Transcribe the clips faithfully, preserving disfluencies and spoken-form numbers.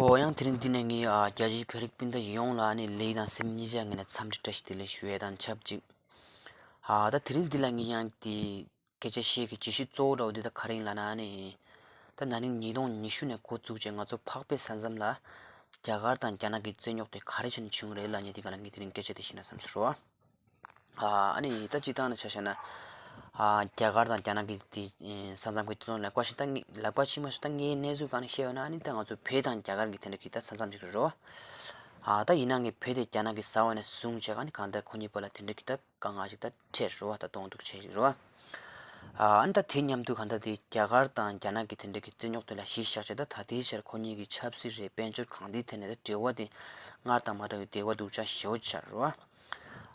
ཨོ་ཡང་དེ་རིང་འདི་ནས་ངས་ཨ་རྒྱ་ཆེའི་བོད་རིགས་སྤུན་ཟླ་ཡོངས་ལ་ཨ་ནི་ལེགས་དང་སེམས་གཉིས་ཆ་ངོས་ནས་འཚམས་འདྲི་བཀྲ་ཤིས་བདེ་ལེགས་ཞུ་ཡས་དང་ཆབས་ཅིག་ཨ་ད་དེ་རིང་འདི་ལ་ངས་ཡང་དེ་སྐད་ཆ་བཤད་ཀྱི་བརྗོད་གཞི་གཙོ་བོ་འདྲ་བོ་འདི་ད་ག་རེ་ཡིན་ལབ་ན་ཨ་ནི། ད་ན་ནིང་ཉིས་སྟོང་ཉི་ཤུ་ནས་འགོ་བཙུགས་བྱས་ང་ཚོ་འཕགས་པའི་ས་མཚམས་ལ་རྒྱ་གར་དང་རྒྱ་ནག་གི་རྩོད་རྙོག་དེ་ག་རེ་བྱས་ནས་བྱུང་རེད་ལབ་མཁན་དེ་ག་ལ་ངས་དེ་རིང་སྐད་ཆ་དེ་བཤད་ན་བསམ་སོང་རོ། ཨ་ནི་ད་སྤྱིར་བཏང་ནས་ཆ་བཞག་ན། ཨ་རྒྱ་གར་དང་རྒྱ་ནག་གི་དེ་ས་མཚམས་ཀྱི་དེ་ཚོ་ལ་ལག་པ་ཕྱིན་ད་ངས་ལག་པ་ཕྱིན་མ་སོང་ད་ངའི་གནས་ཚུལ་སྒང་ནས་བཤད་ཡོད་ན་ཨ་ནི་ད་ང་ཚོ་བོད་དང་རྒྱ་གར་གྱི་དེ་འདྲ་གི་ད་ས་མཚམས་ཅིག་རེད་རོ། ཨ་ད་ཡིན་ན་ངས་བོད་དེ་རྒྱ་ནག་གི་ས་འོག་ནས་བཟུང་བྱས་ཨ་ནི་གང་ལྟར་ཁོ་གཉིས་བར་ལ་དེ་འདྲ་གི་ད་དཀའ་ངལ་ཅིག་ད་འཕྲད་རོ་ད་གདོང་གཏུག་བྱས་ཅིག་རོ། ཨ་ནི་ད་དེ་མཉམ་དུ་གང་ལྟར་དེ་རྒྱ་གར་དང་རྒྱ་ནག་གི་དེ་འདྲ་གི་རྩོད་རྙོག་དེ་ལ་གཞི་བཞག་བྱས་ད་ད་ལྟའི་ཆར་ཁོ་གཉིས་ཀྱི་ཆབ་སྲིད་རེད་དཔལ་འབྱོར་གང་དེའི་ཐད་ནས་ད་འབྲེལ་བ་དེ་སྔར་དང་མ་འདྲ་བའི་འབྲེལ་བ་སྡུག་ཅག་ཞེ་པོ་ཆགས་རོ།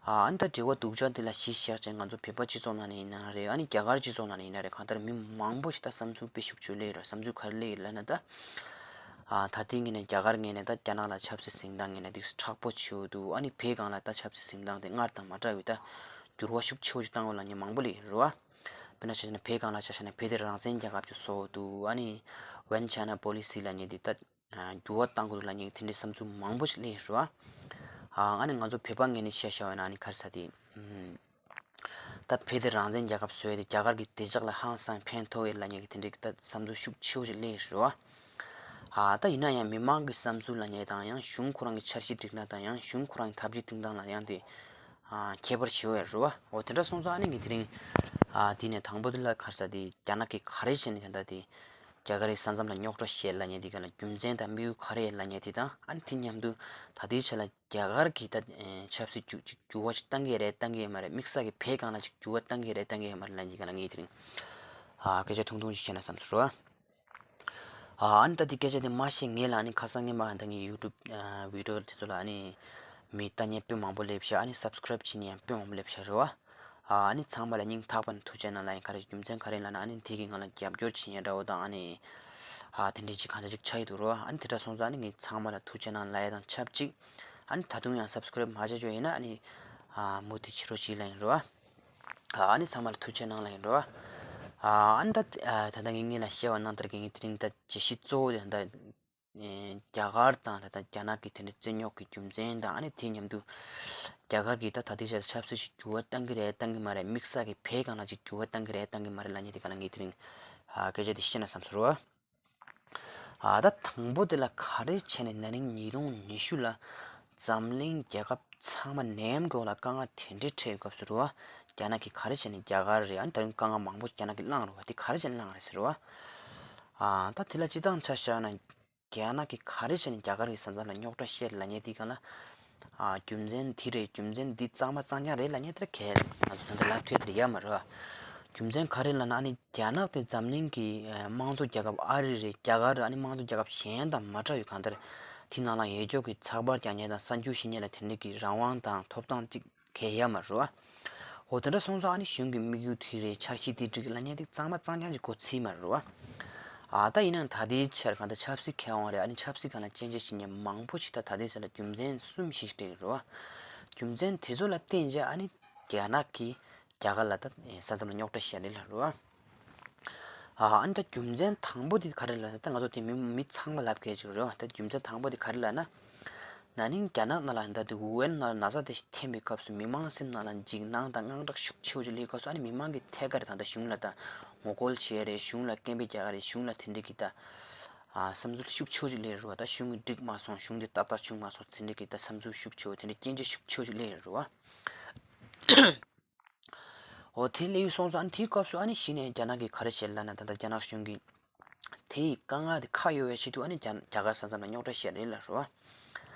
ཨ་ནི་ད་འབྲེལ་བ་སྡུག་ཅག་དེ་ལ་གཞི་བཞག་བྱས་ང་ཚོ་བོད་པ་སྤྱི་ཚོགས་ནང་ནས་ཡིན་ན་རེད་ཨ་ནི་རྒྱ་གར་སྤྱི་ཚོགས་ནང་ནས་ཡིན་ན་རེད་གང་ལྟར་མི་མང་པོ་ཞིག་ད་བསམ་ཚུལ་དཔེ་ཤུགས་ཆེ་སླེབས་ཡོད་རེད། བསམ་ཚུལ་ག་རེ་སླེབས་ཡོད་ལབ་ན་ད། ཨ་ད་ཐེངས་ངོས་ནས་རྒྱ་གར་ངོས་ནས་ད་རྒྱ་ནག་ལ་ཆབ་སྲིད་འཛིན་སྟངས་ངོས་ནས་ཏིག་ཙམ་དྲག་པོ་བྱེད་འདུག་ཨ་ནི་བོད་སྒང་ལ་ད་ཆབ་སྲིད་འཛིན་སྟངས་དེ་སྔར་དང་མ་འདྲ་བའི་ད་འགྱུར་བ་ཤུགས་ཆེ་བོ་ཞིག་བཏང་ཡོད་ལབ་མཁན་མང་པོ་སླེབས་ཡོད་རེད་བ། དཔེར་ན་ཆ་བཞག་ན་བོད་སྒང་ལ་ཆ་བཞག་ན་བོད་དེ་རང་བཙན་རྒྱལ་ཁབ་ཅིག་བཟོ་འདུག་ཨ་ནི་One China Policy ལབ་མཁན་དེ་ད་འགྱུར་བ་བཏང་དགོས་འདུག་ལབ་མཁན་དེ་འདྲའི་བསམ་ཚུལ་མང་པོ་ཞིག་སླེབས་ཡོད་རེད་བ། ཨ་ནི་ང་ཚོ་བོད་པ་ངོས་ནས་བཤད་བཞག་ཡོད་ན་ཨ་ནི་ག་རེ་ཟེར་དེ། ད་བོད་དེ་རང་བཙན་རྒྱལ་ཁབ་བཟོས་ཏེ་རྒྱ་གར་གྱི་བདེ་འཇགས་ལ་ཧང་སང་ཕན་ཐོགས་ཡོད་ལབ་མཁན་གྱི་དེ་འདྲའི་ད་བསམ་ཚུལ་ཤུགས་ཆེ་བོ་ཞིག་སླེབས་རེད་བ། ཨ་ད་ཡིན་ན་ཡང་མི་མང་གི་བསམ་ཚུལ་ལབ་མཁན་དང་ཡང་གཞུང་ཁོ་རང་གི་འཆར་གཞི་སྒྲིག་སྟངས་དང་ཡང་གཞུང་ཁོ་རང་གི་ཐབས་ཇུས་སྒྲིག་སྟངས་ལ་ཡང་དེ་ཨ་ཁྱད་པར་ཞེ་པོ་ཡོད་རེད་བ། འོ་དེ་འདྲ་སོང་ཙང་ཨ་ནི་ངས་དེ་རིང་ཨ་དེ་ནས་དང་པོ་དེ་ལ་ག་རེ་ཟེར་དེ་རྒྱ་ནག་གིས་ག་རེ་བྱས་ནས་ད་ལྟ་དེ་རྒྱ་གར་གྱི་ས་མཚམས་ལ་རྙོག་དྲ་བཤད་ལབ་མཁན་དེ་ག་ལ་རྒྱུ་མཚན་དང་དམིགས་ཡུལ་ག་རེ་ལབ་མཁན་དེ་དང་ཨ་ནི་དེ་མཉམ་དུ་ད་ལྟའི་ཆ་ལ། རྒྱ་གར་གྱི་ད་ཆབ་སྲིད་ཅིག་ཅིག་འགྱུར་བ་ཞིག་བཏང་གི་རེད་བཏང་གི་ཡོད་མ་རེད། དམིགས་བསལ་གྱི་བོད་སྒང་ལ་ཅིག་འགྱུར་བ་བཏང་གི་རེད་བཏང་གི་ཡོད་མ་རེད་ལབ་ཅིག་ག་ལ་ངས་དེ་རིང་ཨ་སྐད་ཆ་ཐུང་ཐུང་ཅིག་བཤད་ན་བསམ་སོང་རོ། ཨ་ནི་ད་དེ་སྐད་ཆ་དེ་མ་བཤད་སྔོན་ལ་ཨ་ནི་ཁ་སང་ངས་མ་ད་ངའི་YouTube ཨ་video དེ་ཚོ་ལ་ཨ་ནི་མི་ལྟ་མཁན་དཔེ་མང་པོ་སླེབས་ཤག་ཨ་ནི་subscribe བྱེད་མཁན་ཡང་དཔེ་མང་པོ་སླེབས་ཤག་རེད་བ། ཨ་ནི་ཚང་མ་ལ་སྙིང་ཐག་པ་ནས་ཐུགས་རྗེ་གནང་ལབ་ཡིན། ག་རེ་རྒྱུ་མཚན་ག་རེ་ལབ་ན་ཨ་ནི་དེ་གི་ང་ལ་རྒྱབ་སྐྱོར་བྱེད་མཁན་འདྲ་བོ་དང་ཨ་ནི་ཨ་དེ་འདྲའི་ཅིག་གང་ཅི་ཅིག་ཆགས་ཡོད་འདུག་རོ། ཨ་ནི་དེ་འདྲ་སོང་ཙང་ཨ་ནི་ངས་ཚང་མ་ལ་ཐུགས་རྗེ་གནང་ལབ་ཡ་དང་ཆབས་ཅིག་ཨ་ནི་ད་དུང་ཡང་subscribe མ་བྱས་ཅོ་ཡིན་ན་ཨ་ནི་ཨ་མུ་མཐུད་བྱེད་རོགས་བྱེད་ལབ་ཡིན་རོ། ཨ་ནི་ཚང་མ་ལ་ཐུགས་རྗེ་གནང་ལབ་ཡིན་རོ། ཨ་ནི་ད་ད་ལྟ་ངས་ངས་ལ་བཤད་པ་ནང་ལྟར་གྱི་ངས་དེ་རིང་ད་བརྗོད་གཞི་གཙོ་བོ་དེ་ད་རྒྱ་གར་དང་ད་ལྟ་རྒྱ་ནག་གི་དེ་འདྲའི་རྩོད་རྙོག་གི་རྒྱུ་མཚན་དང་ཨ་ནི་དེ་མཉམ་དུ་རྒྱ་གར་གྱིས་ད་ད་ལྟའི་ཆར་ཆབ་སྲིད་ཅིག་འགྱུར་བ་གཏང་གི་རེད་གཏང་གི་མ་རེད། དམིགས་བསལ་གྱི་བོད་སྒང་ལ་ཅིག་འགྱུར་བ་གཏང་གི་རེད་གཏང་གི་མ་རེད་ལབ་མཁན་དེ་ག་ལ་ངས་དེ་རིང་ཨ་སྐད་ཆ་དེ་བཤད་ན་བསམ་སོང་རོ། ཨ་ད་དང་པོ་དེ་ལ་ག་རེ་བྱས་ནས་ན་ནིང་ཉིས་སྟོང་ཉི་ཤུ་ལ་འཛམ་གླིང་རྒྱལ་ཁབ་ཚང་མ་ནད་ཡམས་འགོག་ལ་དཀའ་ངལ་དེ་འདྲའི་འཕྲད་ཡོད་སྐབས་སུ་རེད་བ། རྒྱ་ནག་གིས་ག་རེ་བྱས་ནས་རྒྱ་གར་རེད་ཨ་ནི་ད་རུང་དཀའ་ངལ་མང་པོ་རྒྱ་ནག་གིས་བསླངས་རེད་བ། དེ་ག་རེ་བྱས་ནས་བསླངས་རེད་ཟེར་རེད་བ། ཨ་ད་དེ་ལ་སྤྱིར་བཏང་ཆ་བཞག་ན་རྒྱ་ནག་གིས་ག་རེ་བྱས་ནས་རྒྱ་གར་གྱི་ས་མཚམས་ལ་རྙོག་དྲ་བཤད་ལབ་མཁན་དེ་ག་ལ། ཨ་རྒྱུ་མཚན་དེ་རེད། རྒྱུ་མཚན་འདི་གཙང་མ་གཙང་རྐྱང་རེད་ལབ་མཁན་དེ་ལ་གལ་ང་ཚོ་ད་ལྟ་ལབ་ཐུབ་ཀྱི་ཡོད་མ་རེད་བ། རྒྱུ་མཚན་ག་རེ་ལབ་ན་ཨ་ནི་རྒྱ་ནག་དེ་འཛམ་གླིང་གི་དམངས་གཙོ་རྒྱལ་ཁབ་ཨ་རི་རེད་རྒྱ་གར་རེད་ཨ་ནི་དམངས་གཙོ་རྒྱལ་ཁབ་གཞན་དང་མ་འདྲ་བའི་གང་ལྟར་དེ་ནང་ལ་ཡོད་ཀྱོག་གི་ཚགས་པར་རྒྱག་མཁན་དང་གསར་འགྱུར་ཤེས་མཁན་ལ་དེ་འདྲ་གི་རང་དབང་དང་ཐོབ་ཐང་ཅིག་གལ་ཡོད་མ་རེད་བ། འོ་དེ་འདྲ་སོང་ཙང་ཨ་ནི་གཞུང་གི་དམིགས་ཡུལ་དེ་རེད། འཆར་གཞི་དེ་འགྲིག་ལབ་མཁན་དེ་གཙང་མ་གཙང་རྐྱང་ཅིག་གོ་ཚིག་མ་རེད་བ། ཨ་ད་ཡིན་ནའང་ད་ལྟའི་ཆར་གང་ལྟར་ཆབ་སྲིད་མཁས་དབང་རེད་ཨ་ནི་ཆབ་སྲིད་སྒང་ལ་དཔྱད་འཇོག་བྱེད་མཁན་མང་པོ་ཞིག་ད་ད་ལྟའི་ཆར་ལ་རྒྱུ་མཚན་གསུམ་བཞི་ཞིག་སྤྲད་ཀྱི་རེད་བ། རྒྱུ་མཚན་དེ་ཚོ་ལ་བརྟེན་བྱས་ཨ་ནི་རྒྱ་ནག་གིས་རྒྱ་གར་ལ་ད་ས་མཚམས་ལ་རྙོག་དྲ་བཤད་རེད་ལབ་རེད་བ། ཨ་ནི་ད་རྒྱུ་མཚན་དང་པོ་དེ་ག་རེ་ལབ་ན་ད་ང་ཚོ་དེ་མི་མི་ཚང་མ་ལབ་མཁན་ཅིག་རེད་བ། ད་རྒྱུ་མཚན་དང་པོ་དེ་ག་རེ་ལབ་ན། ན་ནིང་རྒྱ་ནག་ནང་ལ་ད་དེ་ཝུ་ཧན་ནང་ན་ཚ་དེ་ཞིག་ཐོན་པའི་སྐབས་སུ་མི་མང་སེམས་ནང་ལ་འཇིགས་སྣང་དང་དངངས་སྐྲག་ཤུགས་ཆེ་བོ་ཅིག་སླེབས་སྐབས་སུ་ཨ་ནི་མི་མང་གིས་ཐད་ཀར་ད་ལྟ་གཞུང་ལ་ད་ངོ་རྒོལ་བྱས་རེད། གཞུང་ལ་སྐད་འབོད་རྒྱག་ག་རེད། གཞུང་ལ་དེ་འདྲ་གི་ད་ཨ་བསམ་ཚུལ་ཤུགས་ཆེ་བོ་ཅིག་སླེབས་རེད་བ། ད་གཞུང་གིས་འགྲིག་མ་སོང་། གཞུང་དེ་ཏག་ཏག་བྱུང་མ་སོང་དེ་འདྲ་གི་ད་བསམ་ཚུལ་ཤུགས་ཆེ་བོ་དེ་འདྲ་སྐྱོན་བརྗོད་ཤུགས་ཆེ་བོ་ཅིག་སླེབས་རེད་བ། འོ་དེ་སླེབས་སོང་ཙང་ཨ་ནི་དེའི་སྐབས་སུ་ཨ་ནི་གཞི་ནས་རྒྱ་ནག་གིས་ག་རེ་བྱས་ལབ་ན་ད་ལྟ་རྒྱ་ནག་གཞུང་གིས་དེ་ཡི་དཀའ་ངལ་དེ་ཁག་ཡོད་པའི་ཆེད་དུ་ཨ་ནི་རྒྱ་རྒྱ་གར་ས་མཚམས་ལ་རྙོག་དྲ་བཤད་རེད་ལབ་རེད་བ།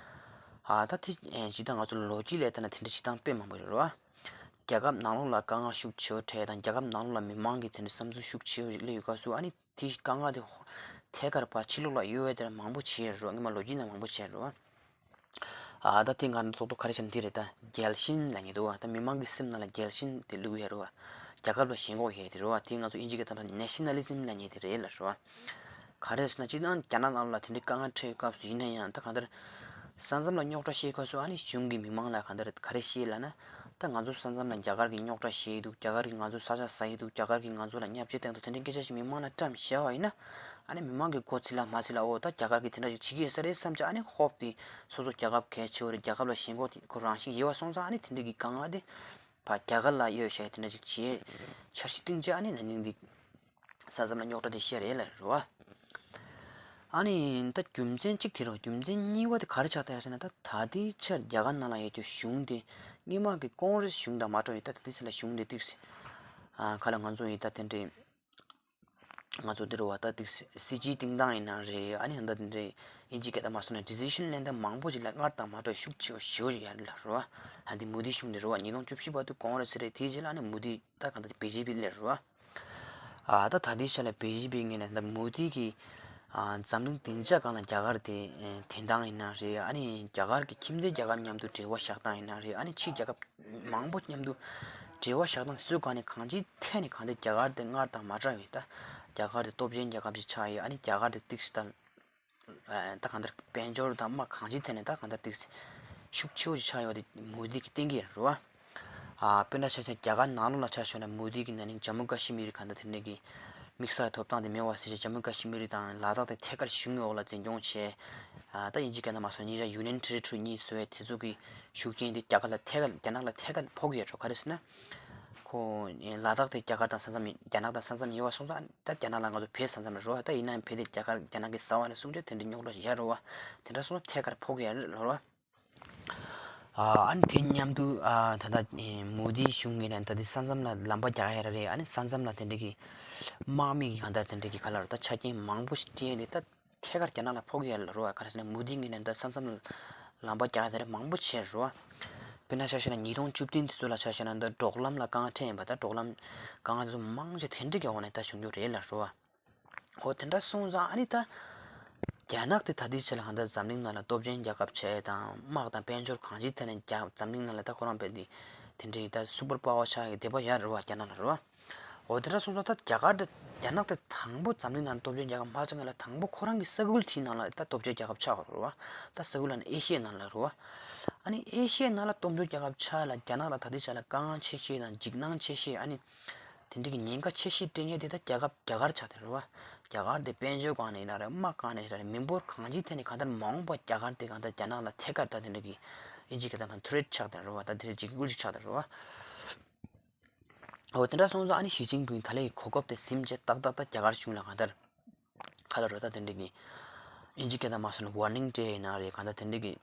ཨ་ད་དེ་ཨེ་ཇི་ལྟར་ང་ཚོ་ལོ་རྒྱུས་ལ་ལྟ་ན་དེ་འདྲ་བྱེད་སྟངས་དཔེ་མང་པོ་རེད་བ། རྒྱལ་ཁབ་ནང་ལོགས་ལ་དཀའ་ངལ་ཤུགས་ཆེ་བ་འཕྲད་དང་རྒྱལ་ཁབ་ནང་ལོགས་ལ་མི་མང་གི་དེ་འདྲ་བསམ་ཚུལ་ཤུགས་ཆེ་བ་ཞིག་སླེབས་ཡོད་སྐབས་སུ་ཨ་ནི་དེ་དཀའ་ངལ་དེ་ཐད་ཀར་ཕར་ཕྱི་ལོགས་ལ་གཡོལ་བའི་དེ་འདྲ་མང་པོ་བྱས་རེད་བ། སྔོན་མ་ལོ་རྒྱུས་ནང་མང་པོ་བྱས་རེད་བ། ཨ་ད་དེ་ང་ཚོ་ཏོག་ཏོག་ག་རེ་བྱས་ན་འདི་རེད་ད། རྒྱལ་ཞེན་ལབ་མཁན་འདུག་བ། ད་མི་མང་གི་སེམས་ནང་ལ་རྒྱལ་ཞེན་དེ་བླུག་ཡ་རེད་བ། རྒྱལ་ཁབ་ལ་ཞེན་ཁོག་ཡོད་དེ་རེད་བ། དེ་ང་ཚོ་དབྱིན་ཇི་གི་ཐ་མ་Nationalism ལབ་མཁན་དེ་རེད་ལབ་རེད་བ། ག་རེ་ཟེར་ན་སྤྱིར་བཏང་རྒྱ་ནག་ནང་ལ་དེ་འདྲའི་དཀའ་ངལ་འཕྲད་ཡོད་སྐབས་སུ་ཡིན་ན་ཡང་ད་གང་ལྟར་ས་མཚམས་ལ་རྙོག་དྲ་བཤད་སྐབས་སུ་ཨ་ནི་གཞུང་གི་མི་མང་ལ་གང་ལྟར་ག་རེ་བཤད་ལབ་ན། ད་ང་ཚོ་ས་མཚམས་ལ་རྒྱ་གར་གྱིས་རྙོག་དྲ་བཤད་ཀྱི་འདུག་རྒྱ་གར་གྱིས་ང་ཚོའི་ས་ཆ་ཟ་ཡི་འདུག་རྒྱ་གར་གྱིས་ང་ཚོ་ལ་བརྙས་བཅོས་བཏང་འདུག་དེ་འདྲའི་སྐད་ཆ་ཞིག་མི་མང་ལ་བཀྲམ་བཞག་པ་ཡིན་ན། ཨ་ནི་མི་མང་གི་མགོ་ཚིག་ལ་མ་ཚིག་ལ་འོ་ད་རྒྱ་གར་གྱིས་དེ་འདྲ་ཞིག་བྱེད་ཀྱི་ཡོད་ས་རེད་བསམ་བྱས། ཨ་ནི་ཧོབ་དེ་སོ་སོ་རྒྱ་གར་གལ་ཆེ་བ་རེད། རྒྱ་གར་ལ་ཞེན་ཁོག་ཁོ་རང་བཞིན་ཡོད་པ་སོང་ཙང་ཨ་ནི་དེ་འདྲ་གི་དཀའ་ངལ་དེ་ཕར་རྒྱ་གར་ལ་ཡོད་བྱས་དེ་འདྲ་ཞིག་བྱེད་འཆར་གཞི་བཏིང་བྱས། ཨ་ནི་ན་ནིང་འདི་ས་མཚམས་ལ་རྙོག་དྲ་དེ་བཤད་རེད་ལ་རེད་བ། ཨ་ནི་ད་རྒྱུ་མཚན་གཅིག་དེ་རེད་བ། རྒྱུ་མཚན་གཉིས་པ་དེ་ག་རེ་ཆགས་བསྡད་ཡོད་ཟེར་ན། ད་ད་ལྟའི་ཆར་རྒྱ་གར་ནང་ལ་ཡོད་རྒྱུ་གཞུང་དེ་སྔོན་མ་གི་ཀོང་རེ་སི་གཞུང་དང་མ་འདྲ་བའི། ད་དེ་ཚོ་ལ་གཞུང་དེ་ཏིག་ཙམ་ཨ་ག་ལ་ང་ཚོ་ཡིན་ད་དེ་འདྲའི་ང་ཚོ་འདི་རུ་བ་ད་ཏིག་སྲིད་སྤྱིའི་སྟེང་སྟངས་ཡིན་ན་རེད། ཨ་ནི་ད་འདི་འདྲའི་ཨིན་ཇི་སྐད་དང་མ་སོང་ན་ཌི་སི་ཤན་ལེན་སྟངས་མང་པོ་ཞིག་ལ་སྔར་དང་མ་འདྲ་བའི་ཤུགས་ཆེ་བ་ཞེ་པོ་ཞིག་ཡོད་རེད་ལ་རུ་བ། ཨ་འདི་མོ་དི་གཞུང་འདི་རུ་བ་ཉིས་སྟོང་བཅུ་བཞི་བར་དུ་ཀོང་རེ་སི་རེད། དེའི་རྗེས་ལ་ཨ་ནི་མོ་དི་ད་གང་ལྟར་བི་ཇེ་པི་སླེབས་རུ་བ། ཨ་ད་ད་ལྟའི་ཆ་ལ་བི་ཇེ་པི་ངོས་ནས་ད་མོ་དི་གི་ཨ་འཛམ་གླིང་སྡིངས་ཆ་སྒང་ལ་རྒྱ་གར་དེ་ཨེ་བདེན་སྟངས་ཡིན་ན་རེད། ཨ་ནི་རྒྱ་གར་གྱི་ཁྱིམ་མཚེས་རྒྱལ་ཁབ་མཉམ་དུ་འབྲེལ་བ་བཞག་སྟངས་ཡིན་ན་རེད། ཨ་ནི་ཕྱི་རྒྱལ་ཁབ་མང་པོ་མཉམ་དུ་འབྲེལ་བ་བཞག་སྟངས་སུ་ག་ནས་གང་ཅིའི་ཐད་ནས་གང་ལྟར་རྒྱ་གར་དེ་སྔར་དང་མ་འདྲ་བའི་ད་རྒྱ་གར་དེ་སྟོབས་ཆེན་རྒྱལ་ཁབ་ཅིག་ཆགས་ཡོད། ཨ་ནི་རྒྱ་གར་དེ་ཏིག་ཙམ་ད་ད་གང་ལྟར་དཔལ་འབྱོར་དང་དམག་གང་ཅིའི་ཐད་ནས་ད་གང་ལྟར་ཏིག་ཙམ་ཤུགས་ཆེ་བོ་ཅིག་ཆགས་ཡོད་དེ་མོ་དི་གིས་བསྟན་གྱི་རེད་བ། ཨ་དཔེར་ན་ཆ་བཞག་རྒྱ་གར་ནང་ལོགས་ལ་ཆ་བཞག་ན་མོ་དི་གིས་ན་ནིང་ཇམ་མུ་ཀ་ཤི་མིར་གང་ལྟར་དེ་འདྲ་གི་དམིགས་བསལ་ཐོབ་ཐང་དེ་མེད་པ་ཟེར་བྱས། ཇམ་མུ་ཀ་ཤི་མིར་དང་ལ་དྭགས་དེ་ཐད་ཀར་གཞུང་གི་འོག་ལ་འཛིན་སྐྱོང་བྱས། ཨ་ད་ཨིན་ཇི་སྐད་ནང་མ་སོང་ཉིན་རེ་ཡུ་ནི་ཡན་ཊེ་རི་ཊོ་རི་གཉིས་བཟོ་བའི་དེ་ཚོ་གི་ཤུགས་རྐྱེན་དེ་རྒྱ་གར་ལ་ཐད་ཀར་རྒྱ་ནག་ལ་ཐད་ཀར་ཕོག་གི་ཡོད་རེད། ག་རེ་ཟེར་ན། ཁོ་ལ་དྭགས་དེ་རྒྱ་གར་དང་ས་མཚམས་ཡིན། རྒྱ་ནག་དང་ས་མཚམས་ཡིན་པ་སོང་ཙང་ད་རྒྱ་ནག་ལ་ང་ཚོ་བོད་ས་མཚམས་རེད་རོ། ད་ཡིན་ན་ཡང་བོད་དེ་རྒྱ་གར་རྒྱ་ནག་གི་ས་བ་ནས་སུང་ཆ་དེ་འདྲའི་རྙོག་དྲ་ཞིག་ཡོད་རེད་བ། དེ་འདྲ་སོང་ན་ཐད་ཀར་ཕོག་གི་ཡོད་རེད་ལོ་རོ། ཨ་ཨ་ནི་དེ་མཉམ་དུ་ཨ་ད་ལྟ་མོ་དི་གཞུང་གིས་ནས་ད་ལྟའི་ས་མཚམས་ལ་ལམ་པ་རྒྱག་ཡ་ར་རེད། ཨ་ནི་ས་མཚམས་ལ་དེ་འདྲ་གི་དམག་མི་གི་གང་ལྟར་དེ་འདྲ་གི་ག་ལ་ར་ད་ཆ་རྐྱེན་མང་པོ་ཞིག་སྤྲད་དེ་ད། ཐད་ཀར་རྒྱ་ནག་ལ་ཕོག་གི་ཡོད་ལ་རོ། ག་རེ་ཟེར་ན་མོ་དི་ངོས་ནས་ད་ས་མཚམས་ལམ་པ་རྒྱག་ཡ་དེ་འདྲ་མང་པོ་བྱས་རོ། དཔེར་ན་ཆ་བཞག་ན་ཉིས་སྟོང་བཅུ་བདུན་དེ་ཚོ་ལ་ཆ་བཞག་ན་ད་འབྲོག་ལམ་ལ་དཀའ་ངལ་འཕྲད་ཡིན་པ། ད་འབྲོག་ལམ་དཀའ་ངལ་དེ་ཚོ་མང་ཆེ་དེ་འདྲ་གི་འོག་ནས་ད་བྱུང་རྒྱུ་རེད་ལ་རོ། འོ་དེ་འདྲ་སོང་ཙང་ཨ་ནི་ད་རྒྱ་ནག་དེ་ད་ལྟའི་ཆ་ལ་གང་ལྟར་འཛམ་གླིང་ནང་ལ་སྟོབས་ཆེན་རྒྱལ་ཁབ་ཆགས་དང་དམག་དང་དཔལ་འབྱོར་གང་ཅིའི་ཐད་ནས་རྒྱ་འཛམ་གླིང་ནང་ལ་ད་ཁོ་རང་དཔེ་དེ་དེ་འདྲའི་ད་སུ་པར་པ་ཝར་ཆགས་ཡ་དེ་བ་ཡ་རོ་བ་རྒྱ་ནག་ལ་རོ། འོ་དེ་འདྲ་སོང་ཙང་ད་རྒྱ་གར་དེ་རྒྱ་ནག་དེ་དང་པོ་འཛམ་གླིང་ནང་སྟོབས་ཆེན་རྒྱལ་ཁབ་མ་ཆགས་སྔོན་ལ་དང་པོ་ཁོ་རང་གི་ས་ཁུལ་དེའི་ནང་ལ་ད་སྟོབས་ཆེན་རྒྱལ་ཁབ་ཆགས་ཡོད་རེད་བ། ད་ས་ཁུལ་ལ་ནི་ཨེ་ཤི་ཡའི་ནང་ལ་རེད་བ། ཨ་ནི་ཨེ་ཤི་ཡའི་ནང་ལ་སྟོབས་ཆེན་རྒྱལ་ཁབ་ཆགས་ལ་རྒྱ་ནག་ལ་ད་ལྟའི་ཆ་ལ་དཀའ་ངལ་ཆེ་ཤོས་དང་འཇིགས་སྣང་ཆེ་ཤོས། ཨ་ནི་དེ་འདྲ་གི་ཉེན་ཁ་ཆེ་ཤོས་སྤྲད་མཁན་དེ་ད་རྒྱ་གར་རྒྱ་གར་ཆགས་བསྡད་རེད་བ། རྒྱ་གར་དེ་དཔལ་འབྱོར་སྒང་ནས་ཡིན་ན་རེད། དམག་སྒང་ནས་ཡིན་ན་རེད། མི་འབོར་གང་ཅིའི་ཐད་ནས་གང་ལྟར་མ་འོངས་པ་རྒྱ་གར་དེ་གང་ལྟར་རྒྱ་ནག་ལ་ཐད་ཀར་ད་དེ་འདྲ་གི་ཨིན་ཇི་སྐད་དང་ཐུ་རེ་ཊི་ཆགས་བསྡད་རེད་བ། ད་དེ་འདྲ་འཇིགས་སྐུལ་ཞིག་ཆགས་བསྡད་རེད་བ། འོ་དེ་འདྲ་སོང་ཙང་ཨ་ནི་ཞི་ཅིན་ཕིང་ད་ལན་གོ་སྐབས་དེ་ཟིན་བྱས་ཏག་ཏག་ད་རྒྱ་གར་གཞུང་ལ་གང་ལྟར་ག་ལ་རོ་ད་དེ་འདྲ་གི་ཨིན་ཇི་སྐད་དང་མ་སོང་ན་ཝར་ནིང་སྤྲད་ཡིན་ན་རེད། གང་ལྟར་དེ་འདྲ་གི་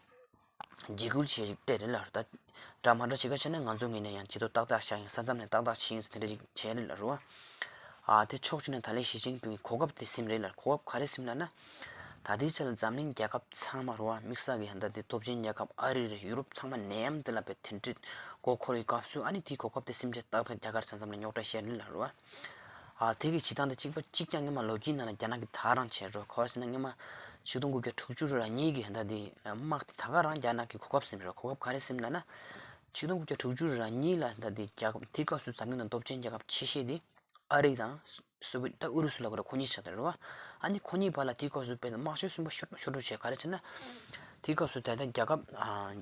འཇིགས་སྐུལ་བྱས་ཤིག་སྤྲད་རེད་ལ་རོ། ད་འདྲ་མ་འདྲ་བྱེད་ཁ་ཆེ་ན་ང་ཚོ་ངོས་ནས་ཡང་ཇུས་གཏོགས་ཏག་ཏག་བཞག་ཡིན། ས་མཚམས་ནས་ཏག་ཏག་བྱེད་ཡིན་ཟེར་དེ་འདྲ་ཞིག་བྱས་རེད་ལ་རོ། ཨ་དེ་ཕྱོགས་གཅིག་ནས་ད་ལན་ཞི་ཅིན་ཕིང་གི་གོ་སྐབས་དེ་ཟིན་རེད་ལ། གོ་སྐབས་ག་རེ་ཟིན་ལབ་ན། ད་ལྟའི་ཆ་ལ་འཛམ་གླིང་རྒྱལ་ཁབ་ཚང་མ་རོ་བ། དམིགས་བསལ་གྱི་ད་ལྟའི་སྟོབས་ཆེན་རྒྱལ་ཁབ་ཨ་རི་རེད། ཡུ་རོབ་ཚང་མ་ནད་ཡམས་དེ་ལ་དཔེ་དེ་འདྲའི་མགོ་འཁོར་བའི་སྐབས་སུ་ཨ་ནི་དེའི་གོ་སྐབས་དེ་ཟིན་བྱས་ཏག་ཏག་རྒྱ་གར་ས་མཚམས་ལ་རྙོག་དྲ་བཤད་ནི་ལ་རོ་བ། ཨ་དེ་གི་བྱེད་སྟངས་དེ་གཅིག་པ་གཅིག་རྐྱང་སྔོན་མ་ལོ་རྒྱུས་ནང་ལ་རྒྱ་ནག་གིས་དག་རང་བྱས་རོ། ག་བ་ཟེར་ན་སྔོན་མ་ཆིག་སྟོང་དགུ་བརྒྱ་དྲུག་ཅུ་རེ་གཉིས་ཀྱི་ད་ལྟའི་དམག་དེ་ད་ག་རང་རྒྱ་ནག་གིས་གོ་སྐབས་ཟིན་རོ། གོ་སྐབས་ག་རེ་ཟིན་ལབ་ན། ཆིག་སྟོང་དགུ་བརྒྱ་དྲུག་ཅུ་རེ་གཉིས་ལ་ད་ལྟའི་རྒྱལ་ཁབ་དེའི་སྐབས་སུ་འཛམ་གླིང་ནང་སྟོབས་ཆེན་རྒྱལ་ཁབ་ཆེ་ཤོས་དེ། ཨ་རི་དང་སོ་སོ་བྷི་ད་ཨུ་རུ་སུ་ལབ་དགོས་རེད། ཁོ་གཉིས་ཆགས་བསྡད་རེད་བ། ཨ་ནི་ཁོ་གཉིས་བར་ལ་དེའི་སྐབས་སུ་དཔེ་དམག་ཆེན་གསུམ་པ་ཤོར་ཤོར་འགྲོ་བྱས། ག་རེ་བྱས་ན། དེའི་སྐབས་སུ་ད་ལྟ་རྒྱལ་ཁབ་ཨ་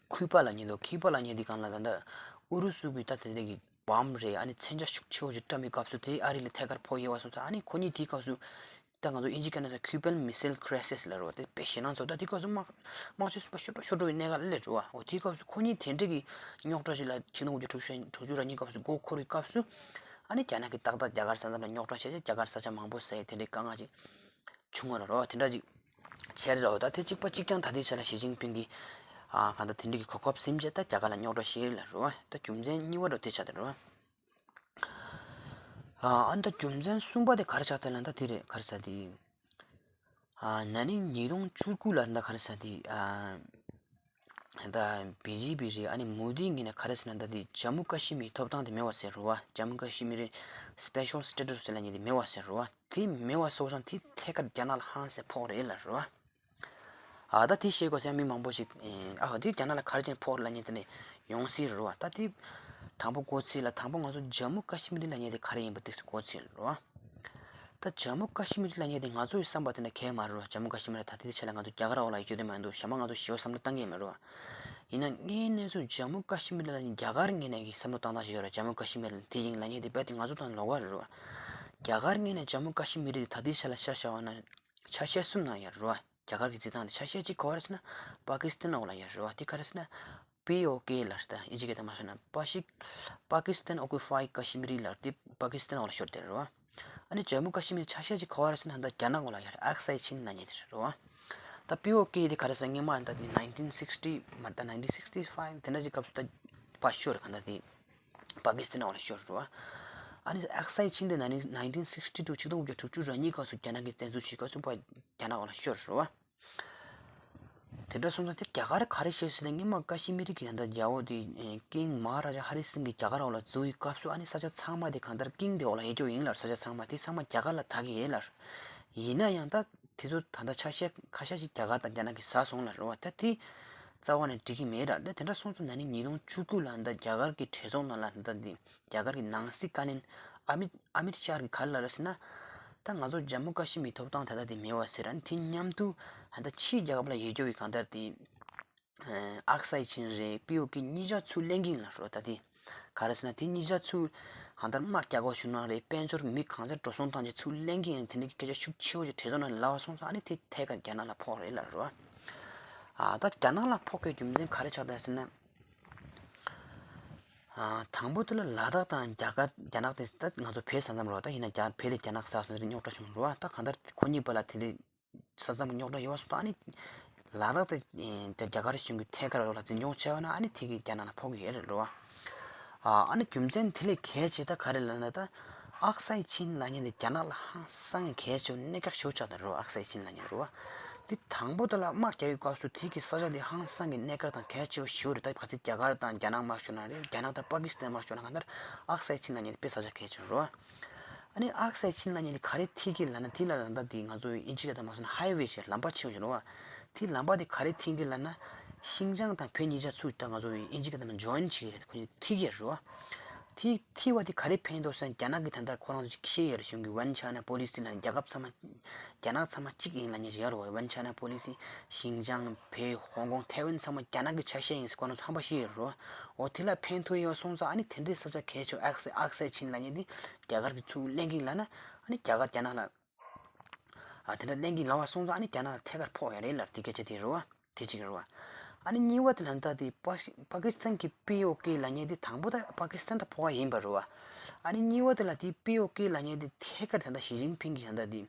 ཁུ་པ་ལབ་མཁན་འདུག་ཁུ་པ་ལབ་མཁན་དེ་སྒང་ལ་ད་ལྟ་ཨུ་རུ་སུ་གི་ད་དེ་འདྲ་གི་བམ་རེད། ཨ་ནི་མཚོན་ཆ་ཤུགས་ཆེ་བོ་ཞིག་བཀྲམ་པའི་སྐབས་སུ་དེ་ཨ་རི་ལ་ཐད་ཀར་ཕོག་ཡོད་པ་སོང་ཙང་། ཨ་ནི་ཁོ་གཉིས་དེའི་སྐབས་སུ་ད་ང་ཚོ་ཨིན་ཇི་སྐད་ནང་ད་ཁུ་པན་མི་སེལ་ཁི་རའི་སིས་ལབ་རེད་བ། དེ་དཔེ་ཞེད་སྣང་ཚོ། ད་དེའི་སྐབས་སུ་དམག་དམག་ཆེན་གསུམ་པ་ཤོར་འགྲོ་ཤོར་འགྲོ་བའི་གནས་སྐབས་སླེབས་འགྲོ་བ། འོ་དེའི་སྐབས་སུ་ཁོ་གཉིས་དེ་འདྲ་གི་རྙོག་དྲ་ཞིག་ལ་ཆིག་སྟོང་དགུ་བརྒྱ་དྲུག་ཅུ་དྲུག་ཅུ་རེ་གཉིས་སྐབས་སུ་མགོ་འཁོར་བའི་སྐབས་སུ། ཨ་ནི་རྒྱ་ནག་གིས་ཏག་ཏག་རྒྱ་གར་ས་མཚམས་ལ་རྙོག་དྲ་བྱས་རྗེས་རྒྱ་གར་ས་ཆ་མང་པོ་ཟ་ཡི་དེ་འདྲའི་དཀའ་ངལ་ཅིག་བྱུང་བ་ལ་རོ། དེ་འདྲ་ཅིག་བྱས་རེད་རོ། ད་དེ་གཅིག་པ་གཅིག་རྐྱང་ད་ལྟའི་ཆ་ལ་ཞི་ཅིན་ཕིང་གིས་ཨ་གང་ལྟར་དེ་འདྲ་གི་གོ་སྐབས་ཟིན་བྱས་ད་རྒྱ་གར་ལ་རྙོག་དྲ་བཤད་ཡི་ལ་རོ། ད་རྒྱུ་མཚན་གཉིས་པ་རོ་དེ་ཆགས་བསྡད་རོ། ཨ་ཨ་ད་རྒྱུ་མཚན་གསུམ་པ་དེ་ག་རེ་ཆགས་བསྡད་ལབ་ན། ད་དེ་རེད། ག་རེ་ཟེར་དེ། ཨ་ན་ནིང་ཉིས་སྟོང་བཅུ་དགུ་ལ་ད་ག་རེ་ཟེར་དེ། ཨ་ད་བི་ཇེ་པི་རེད། ཨ་ནི་མོ་དི་ངོས་ནས་ག་རེ་ཟེར་ན། ད་དེ་ཇམ་མུ་ཀ་ཤི་མིར་ཐོབ་ཐང་དེ་མེད་པ་ཟེར་རོ་བ། ཇམ་མུ་ཀ་ཤི་མིར་རེད་སི་པེ་ཤལ་སི་ཊེ་ཊུ་སི་ཟེར་ལབ་མཁན་དེ་མེད་པ་ཟེར་རོ་བ། དེ་མེད་པ་སོང་ཙང་དེ་ཐད་ཀར་རྒྱ་ནག་ལ་ཧང་སང་ཕོག་རེད་ལབ་རོ་བ། ཨ་ད་དེ་ཤེས་དགོས་ཟེར་མི་མང་པོ་ཞིག་ཨ་དེ་རྒྱ་ནག་ལ་ག་རེ་བྱས་ཕོག་ལབ་མཁན་དེ་ནས་ཡོང་སྲིད་རེད་བ། ད་དེ་དང་པོ་གོ་ཚིག་ལ་དང་པོ་ང་ཚོ་ཇམ་མུ་ཀ་ཤི་མིར་ལབ་མཁན་དེ་ག་རེ་ཡིན་པ་ཏོག་ཙམ་གོ་ཚིག་རེད་བ། ད་ཇམ་མུ་ཀ་ཤི་མིར་ལབ་མཁན་དེ་ང་ཚོ་ཡི་བསམ་པ་དེ་འདྲ་གང་ཡང་མ་རེད་བ། ཇམ་མུ་ཀ་ཤི་མིར་ད་ལྟའི་ཆ་ལ་ང་ཚོ་རྒྱ་གར་འོག་ལ་ཡོད་རྒྱུ་དེ་མ་འདུག་ཞྭ་མོ་ང་ཚོ་ཞེ་པོ་བསམ་བློ་བཏང་གི་ཡོད་མ་རེད་བ། ཡིན་ན་དངོས་གནས་སུ་ཇམ་མུ་ཀ་ཤི་མིར་ལབ་མཁན་རྒྱ་གར་ངོས་ནས་ཀྱི་བསམ་བློ་བཏང་སྟངས་ཤིག་ཡོད་རེད། ཇམ་མུ་ཀ་ཤི་མིར་དེ་ཡིན་ལབ་མཁན་དེ་རྦད་དེ་ང་ཚོ་དང་ལོགས་ཀ་རེད་བ། རྒྱ་གར་ངོས་ནས་ཇམ་མུ་ཀ་ཤི་མིར་དེ་ད་ལྟའི་ཆ་ལ་ཆ་བཞག་པ་ན་ཆ་ཤས་གསུམ་ནང་ཡོད་རེད་བ། རྒྱ་གར་གྱི་རྩིས་ཐང་དེ་ཆ་ཤས་གཅིག་ག་པར་རེད་ཟེར་ན་པ་ཀི་སི་ཐན་འོག་ལ་ཡོད་རེད་བ། དེ་ག་རེ་ཟེར་ན་པི་ཨོ་ཀེ་ལབ་ད་ཨིན་ཇི་སྐད་དུ་མ་སོང་ན་པ་ཤི་པ་ཀི་སི་ཐན་ཨོ་ཀུ་པའི་ཀ་ཤི་མིར་ལབ་དེ་པ་ཀི་སི་ཐན་འོག་ལ་ཤོར་དེ་རེད་བ། ཨ་ནི་ཇམ་མུ་ཀ་ཤི་མིར་ཆ་ཤས་གཅིག་ག་པར་རེད་ཟེར་ན་ད་རྒྱ་ནག་འོག་ལ་ཡོད་རེད། ཨག་སའི་ཆིན་ལབ་མཁན་དེ་རེད་བ། ད་པི་ཨོ་ཀེ་དེ་ག་རེ་ཟེར་སྔོན་མ་ད་དེ་nineteen sixty མ་ད་nineteen sixty five དེ་འདྲ་ཅིག་སྐབས་སུ་ད་ཕར་ཤོར་གང་ད་དེ་པ་ཀི་སི་ཐན་འོག་ལ་ཤོར་རེད་བ། ཨ་ནི་ཨག་སའི་ཆིན་དེ་nineteen sixty two ཆིག་སྟོང་དགུ་བརྒྱ་དྲུག་ཅུ་རེ་གཉིས་སྐབས་སུ་རྒྱ་ནག་གིས་བཙན་འཛུལ་བྱས་སྐབས་སུ་ཕར་རྒྱ་ནག་འོག་ལ་ཤོར་རེད་བ། དེ་འདྲ་སོང་ཙང་དེ་རྒྱ་གར་ག་རེ་བྱས་ཟེར་ན་སྔོན་མ་ཀ་ཤི་མིར་གྱི་ད་ལྟ་རྒྱལ་པོ་དེ་ཀིང་མ་ཧ་ར་ཇ་ཧ་རི་སིང་གིས་རྒྱ་གར་འོག་ལ་འཛུལ་བའི་སྐབས་སུ་ཨ་ནི་ས་ཆ་ཚང་མ་དེ་གང་ལྟར་ཀིང་དེ་འོག་ལ་ཡོད་རྒྱུ་ཡིན་ལབ། ས་ཆ་ཚང་མ་དེ་ཚང་མ་རྒྱ་གར་ལ་བདག་གི་ཡོད་ལབ། ཡིན་ན་ཡང་ད་དེ་ཚོ་ད་ལྟ་ཆ་ཤས་ཁ་ཤས་ཤིག་རྒྱ་གར་དང་རྒྱ་ནག་གིས་ཟ་སོང་ལབ་རེད་བ། ད་དེ་རྩ་བ་ནས་འགྲིག་གི་མེད་ར། ད་དེ་འདྲ་སོང་ཙང་ན་ནིང་ཉིས་སྟོང་བཅུ་དགུ་ལ་ད་རྒྱ་གར་གྱི་གྲོས་ཚོགས་ནང་ལ་ད་འདི་རྒྱ་གར་གྱི་ནང་སྲིད་བཀའ་བློན་ཨ་མི་ཨ་མིད་ཤཱ་གིས་ག་རེ་ལབ་རེད་ཟེར་ན། ད་ང་ཚོ་ཇམ་མུ་ཀ་ཤི་མིར་ཐོབ་ཐང་ད་ལྟ་དེ་མེད་པ་ཟེར། ཨ་ནི་དེ་མཉམ་དུ་ད་ལྟ་ཕྱིའི་རྒྱལ་ཁབ་ལ་ཡོད་རྒྱུ་བའི་གང་ལྟར་དེ་ཨག་སའི་ཆིན་རེད། པི་ཨོ་ཀེ་གཉིས་ཆ་ཚུར་ལེན་གྱི་ཡིན་ལབ་རེད་བ། ད་དེ་ག་རེ་ཟེར་ན་དེ་གཉིས་ཆ་ཚུར་གང་ལྟར་དམག་རྒྱག་དགོས་བྱུང་ན་རེད། དཔལ་འབྱོར་མི་གང་ཚད་འགྲོ་སོང་བཏང་བྱས་ཚུར་ལེན་གྱི་ཡིན། དེ་འདྲ་གི་སྐད་ཆ་ཤུགས་ཆེ་བོ་ཅིག་གྲོས་ཚོགས་ནང་ལ་ལབ་པ་སོང་ཙང་ཨ་ནི་དེ་ཐད་ཀར་རྒྱ་ནག་ལ་ཕོག་རེད་ལབ་རེད་བ། ཨ་ད་རྒྱ་ནག་ལ་ཕོག་པའི་རྒྱུ་མཚན་ག་རེ་ཆགས་བསྡད་ཟེར་ན། ཨ་དང་པོ་དེ་ལ་ལ་དྭགས་དང་རྒྱ་གར་རྒྱ་ནག་དེ་ད་ང་ཚོ་བོད་ས་མཚམས་རེད་བ། ད་ཡིན་ན་རྒྱ་བོད་དེ་རྒྱ་ནག་ཟེར་སོང་ཙང་རྙོག་དྲ་བྱུང་རེད་བ། ད་གང་ལྟར་ཁོ་གཉིས་བར་ལ་དེ་འདྲའི་ས་མཚམས་རྙོག་དྲ་ཡོད་པ་སོང་ཙང་ཨ་ནི་ལ་དྭགས་དེ་དེ་རྒྱ་གར་གཞུང་གིས་ཐད་ཀར་འོག་ལ་འཛིན་སྐྱོང་བྱས་པ་ན་ཨ་ནི་དེ་གིས་རྒྱ་ནག་ལ་ཕོག་གི་ཡོད་རེད་རེད་བ། ཨ་ཨ་ནི་རྒྱུ་མཚན་དེ་ལས་གལ་ཆེ་ད་ག་རེ་ལབ་ན། ད་ཨག་སའི་ཆིན་ལབ་མཁན་དེ་རྒྱ་ནག་ལ་ཧང་སང་གལ་ཆེ་བ་གནད་འགག་ཤོས་ཆགས་ད་རེད་བ། ཨག་སའི་ཆིན་ལབ་མཁན་རེད་བ། དེ་དང་པོ་དེ་ལ་དམག་རྒྱག་ཡོད་སྐབས་སུ་དེ་གི་ས་ཆ་དེ་ཧང་སང་གི་གནད་འགག་དང་གལ་ཆེ་བ་ཞེ་པོ་རེད། ད་ག་ཚོད་རྒྱ་གར་དང་རྒྱ་ནག་དམག་ཤོར་ན་རེད། རྒྱ་ནག་དང་པ་ཀི་སི་ཐན་དམག་ཤོར་ན་གང་ལྟར་ཨག་སའི་ཆིན་ལབ་མཁན་དེ་དཔེ་ས་ཆ་གལ་ཆེ་རེད་བ། ཨ་ནི་ཨག་སའི་ཆིན་ལབ་མཁན་དེ་ག་རེ་ཐིག་གི་ལབ་ན། དེ་ལ་ད་དེ་ང་ཚོ་ཨིན་ཇི་སྐད་དུ་མ་སོང་ན་ཧའི་ཝེ་ཞེས་ལམ་པ་ཆེ་བ་ཞིག་རེད་བ། དེ་ལམ་པ་དེ་ག་རེ་ཐིག་གི་ལབ་ན། ཤིང་ཅང་དང་བོད་གཉིས་ཆ་ཚུར་ད་ང་ཚོ་ཨིན་ཇི་སྐད་དུ་མ་ཇོ་ཡིན་བྱེད་ཀྱི་རེད། ཁོ་གཉིས་ཐིག་གི་རེད་བ། དེ་ཐིག་པ་དེ་ག་རེ་ཕན་ཐོགས་ཟེར་ན་རྒྱ་ནག་གིས་ད་ལྟ་ཁོ་རང་ཚོ་ཅིག་ཤེས་ཡོད་རེད། གཞུང་གི་ཝན་ཆའེ་ན་པོ་ལི་སི་ལབ་ནས་རྒྱལ་ཁབ་ཚང་མ་རྒྱ་ནག་ཚང་མ་གཅིག་ཡིན་ལབ་མཁན་ཞིག་ཡོད་རེད་བ། ཝན་ཆའེ་ན་པོ་ལི་སི། ཤིང་ཅང་བོད་ཧོང་ཀོང་ཐའེ་ཝན་ཚང་མ་རྒྱ་ནག་གི་ཆ་ཤས་ཡིན་ཟེར་ཁོ་རང་ཚོ་ཧམ་པ་ཤེས་ཡོད་རེད་བ། འོ་དེ་ལ་ཕན་ཐོགས་ཡོད་སོང་ཙང་ཨ་ནི་དེ་འདྲའི་ས་ཆ་གལ་ཆེ་ཨག་སའི་ཨག་སའི་ཆིན་ལབ་མཁན་དེ་རྒྱ་གར་གྱིས་ཚུར་ལེན་གྱི་ལབ་ན་ཨ་ནི་རྒྱ་གར་རྒྱ་ནག་ལ། ཨ་དེ་འདྲ་ལེན་གྱི་ལབ་པ་སོང་ཙང་ཨ་ནི་རྒྱ་ནག་ལ་ཐད་ཀར་ཕོག་ཡ་རེད་ལབ་དེ་སྐད་ཆ་དེ་རེད་བ། དེ་གཅིག་རེད་བ། ཨ་ནི་གཉིས་པ་དེ་ལ་ད་དེ་པ་པ་ཀི་སི་ཐན་གྱི་པི་ཨོ་ཀེ་ལབ་མཁན་དེ་དང་པོ་ད་པ་ཀི་སི་ཐན་ད་ཕོག་པ་ཡིན་པ་རེད་བ། ཨ་ནི་གཉིས་པ་དེ་ལ་དེ་པི་ཨོ་ཀེ་ལབ་མཁན་དེ་ཐད་ཀར་ད་ལྟ་ཞི་ཅིན་ཕིང་གིས་ད་ལྟ་དེ་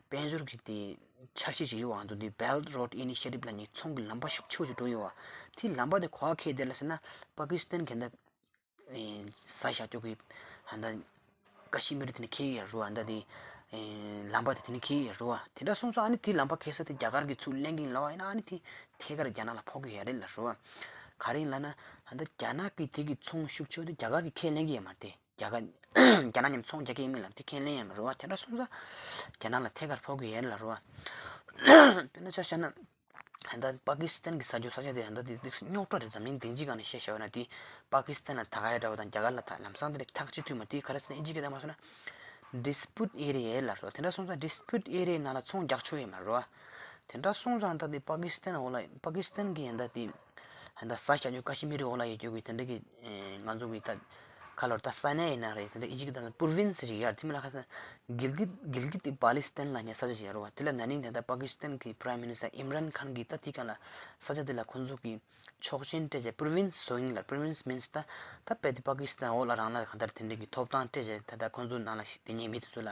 དཔལ་འབྱོར་གྱི་དེ་འཆར་གཞི་ཞིག་ཡོད་བ། ང་ཚོ་དེ་Belt Road Initiative ལབ་མཁན་ཚོང་གི་ལམ་པ་ཤུགས་ཆེ་བོ་ཞིག་འགྲོ་ཡོད་བ། དེ་ལམ་པ་དེ་ག་པར་འཁེལ་བསྡད་ལབ་ཟེར་ན་པ་ཀི་སི་ཐན་གྱི་ད། ཨེ་ས་བཞག་རྒྱུ་གི་ཧ་ད་ཀ་ཤི་མིར་དེ་ནས་འཁེལ་ཡོད་རེད་བ། ད་དེ་ཨེ་ལམ་པ་དེ་དེ་ནས་འཁེལ་ཡོད་རེད་བ། དེ་འདྲ་སོང་ཙང་ཨ་ནི་དེ་ལམ་པ་འཁེལ་ས་དེ་རྒྱ་གར་གྱིས་ཚུར་ལེན་གྱི་ཡིན་ལབ་པ་ཡིན་ན་ཨ་ནི་དེ་ཐད་ཀར་རྒྱ་ནག་ལ་ཕོག་གི་ཡོད་རེད་ལབ་རེད་བ། ག་རེ་ཡིན་ལབ་ན་ཧ་ད་རྒྱ་ནག་གི་དེ་གི་ཚོང་ཤུགས་ཆེ་བ་དེ་རྒྱ་གར་གྱིས་ཁས་ལེན་གྱི་ཡོད་མ་རེད་དེ། རྒྱ་གར་རྒྱ་ནག་མཉམ་ཚོང་རྒྱག་གི་ཡིན་མིན་ལབ་དེ་ཁས་ལེན་ཡོད་མ་རེད་བ། དེ་འདྲ་སོང་ཙང་རྒྱ་ནག་ལ་ཐད་ཀར་ཕོག་གི་ཡོད་རེད་ལབ་རེད་བ། དཔེར་ན་ཆ་བཞག་ན། ཧན་ད་པ་ཀི་སི་ཐན་གྱི་ས་ཆ་ས་ཆ་དེ་ཧན་ད་དེ་དུས་རྙོག་དྲ་རེད། འཛམ་གླིང་སྡིངས་ཆའི་སྒང་ནས་བཤད་བཞག་ན་དེ་པ་ཀི་སི་ཐན་ལ་ད་ག་ཡ་འདྲ་བ་དང་རྒྱ་གར་ལ་ད་ལམ་སང་དེ་ལ་ཐག་གཅིག་མཐུན་མ་དེ་ག་རེ་ཟེར་ན་ཨིན་ཇི་སྐད་དུ་མ་སོང་ན་dispute area ལབ་རོ། དེ་འདྲ་སོང་ཙང་dispute area ནང་ལ་ཚོང་རྒྱག་ཆོག་ཡོད་མ་རོ། དེ་འདྲ་སོང་ཙང་ད་དེ་པ་ཀི་སི་ཐན་འོག་ལ་པ་ཀི་སི་ཐན་གྱི་ཧན་ད་དེ་ཧན་ད་ས་ཆ་ཉོ་ཀ་ཤི་མིར་འོག་ལ་ཡོད་རྒྱུ་གི་དེ་འདྲ་གི་ང་ཚོ་གི་ད་ཁ་ལོར་ད་ས་གནས་ཡིན་ན་རེད། དེ་འདྲ་ཨིན་ཇི་གི་ད་པུར་ཝིན་སི་ཞིག་ཡར་དེ་མི་ལ་ཁ་ས་གིལ་གིད་གིལ་གིད་དེ་པ་ལི་སི་ཐན་ལ་ཉེ་ས་ཆ་ཞིག་ཡོད་རེད་བ། དེ་ལ་ན་ནིང་དེ་ལྟར་པ་ཀི་སི་ཐན་གྱི་Prime Minister Imran Khan གྱིས་ད་དེ་ག་ལ་ས་ཆ་དེ་ལ་ཁོ་ཚོ་གི་ཆོག་མཆན་སྤྲད་བྱས་པུར་ཝིན་སི་བཟོ་ཡིན་ལ། པུར་ཝིན་སི་མིན་སི་ད་ད་དཔེ་དེ་པ་ཀི་སི་ཐན་འོག་ལ་རང་ལ་གང་ལྟར་དེ་འདྲ་གི་ཐོབ་ཐང་སྤྲད་བྱས་ད་ད་ཁོ་ཚོ་ནང་ལ་ཞིག་དེ་ཉེ་མི་དེ་ཚོ་ལ་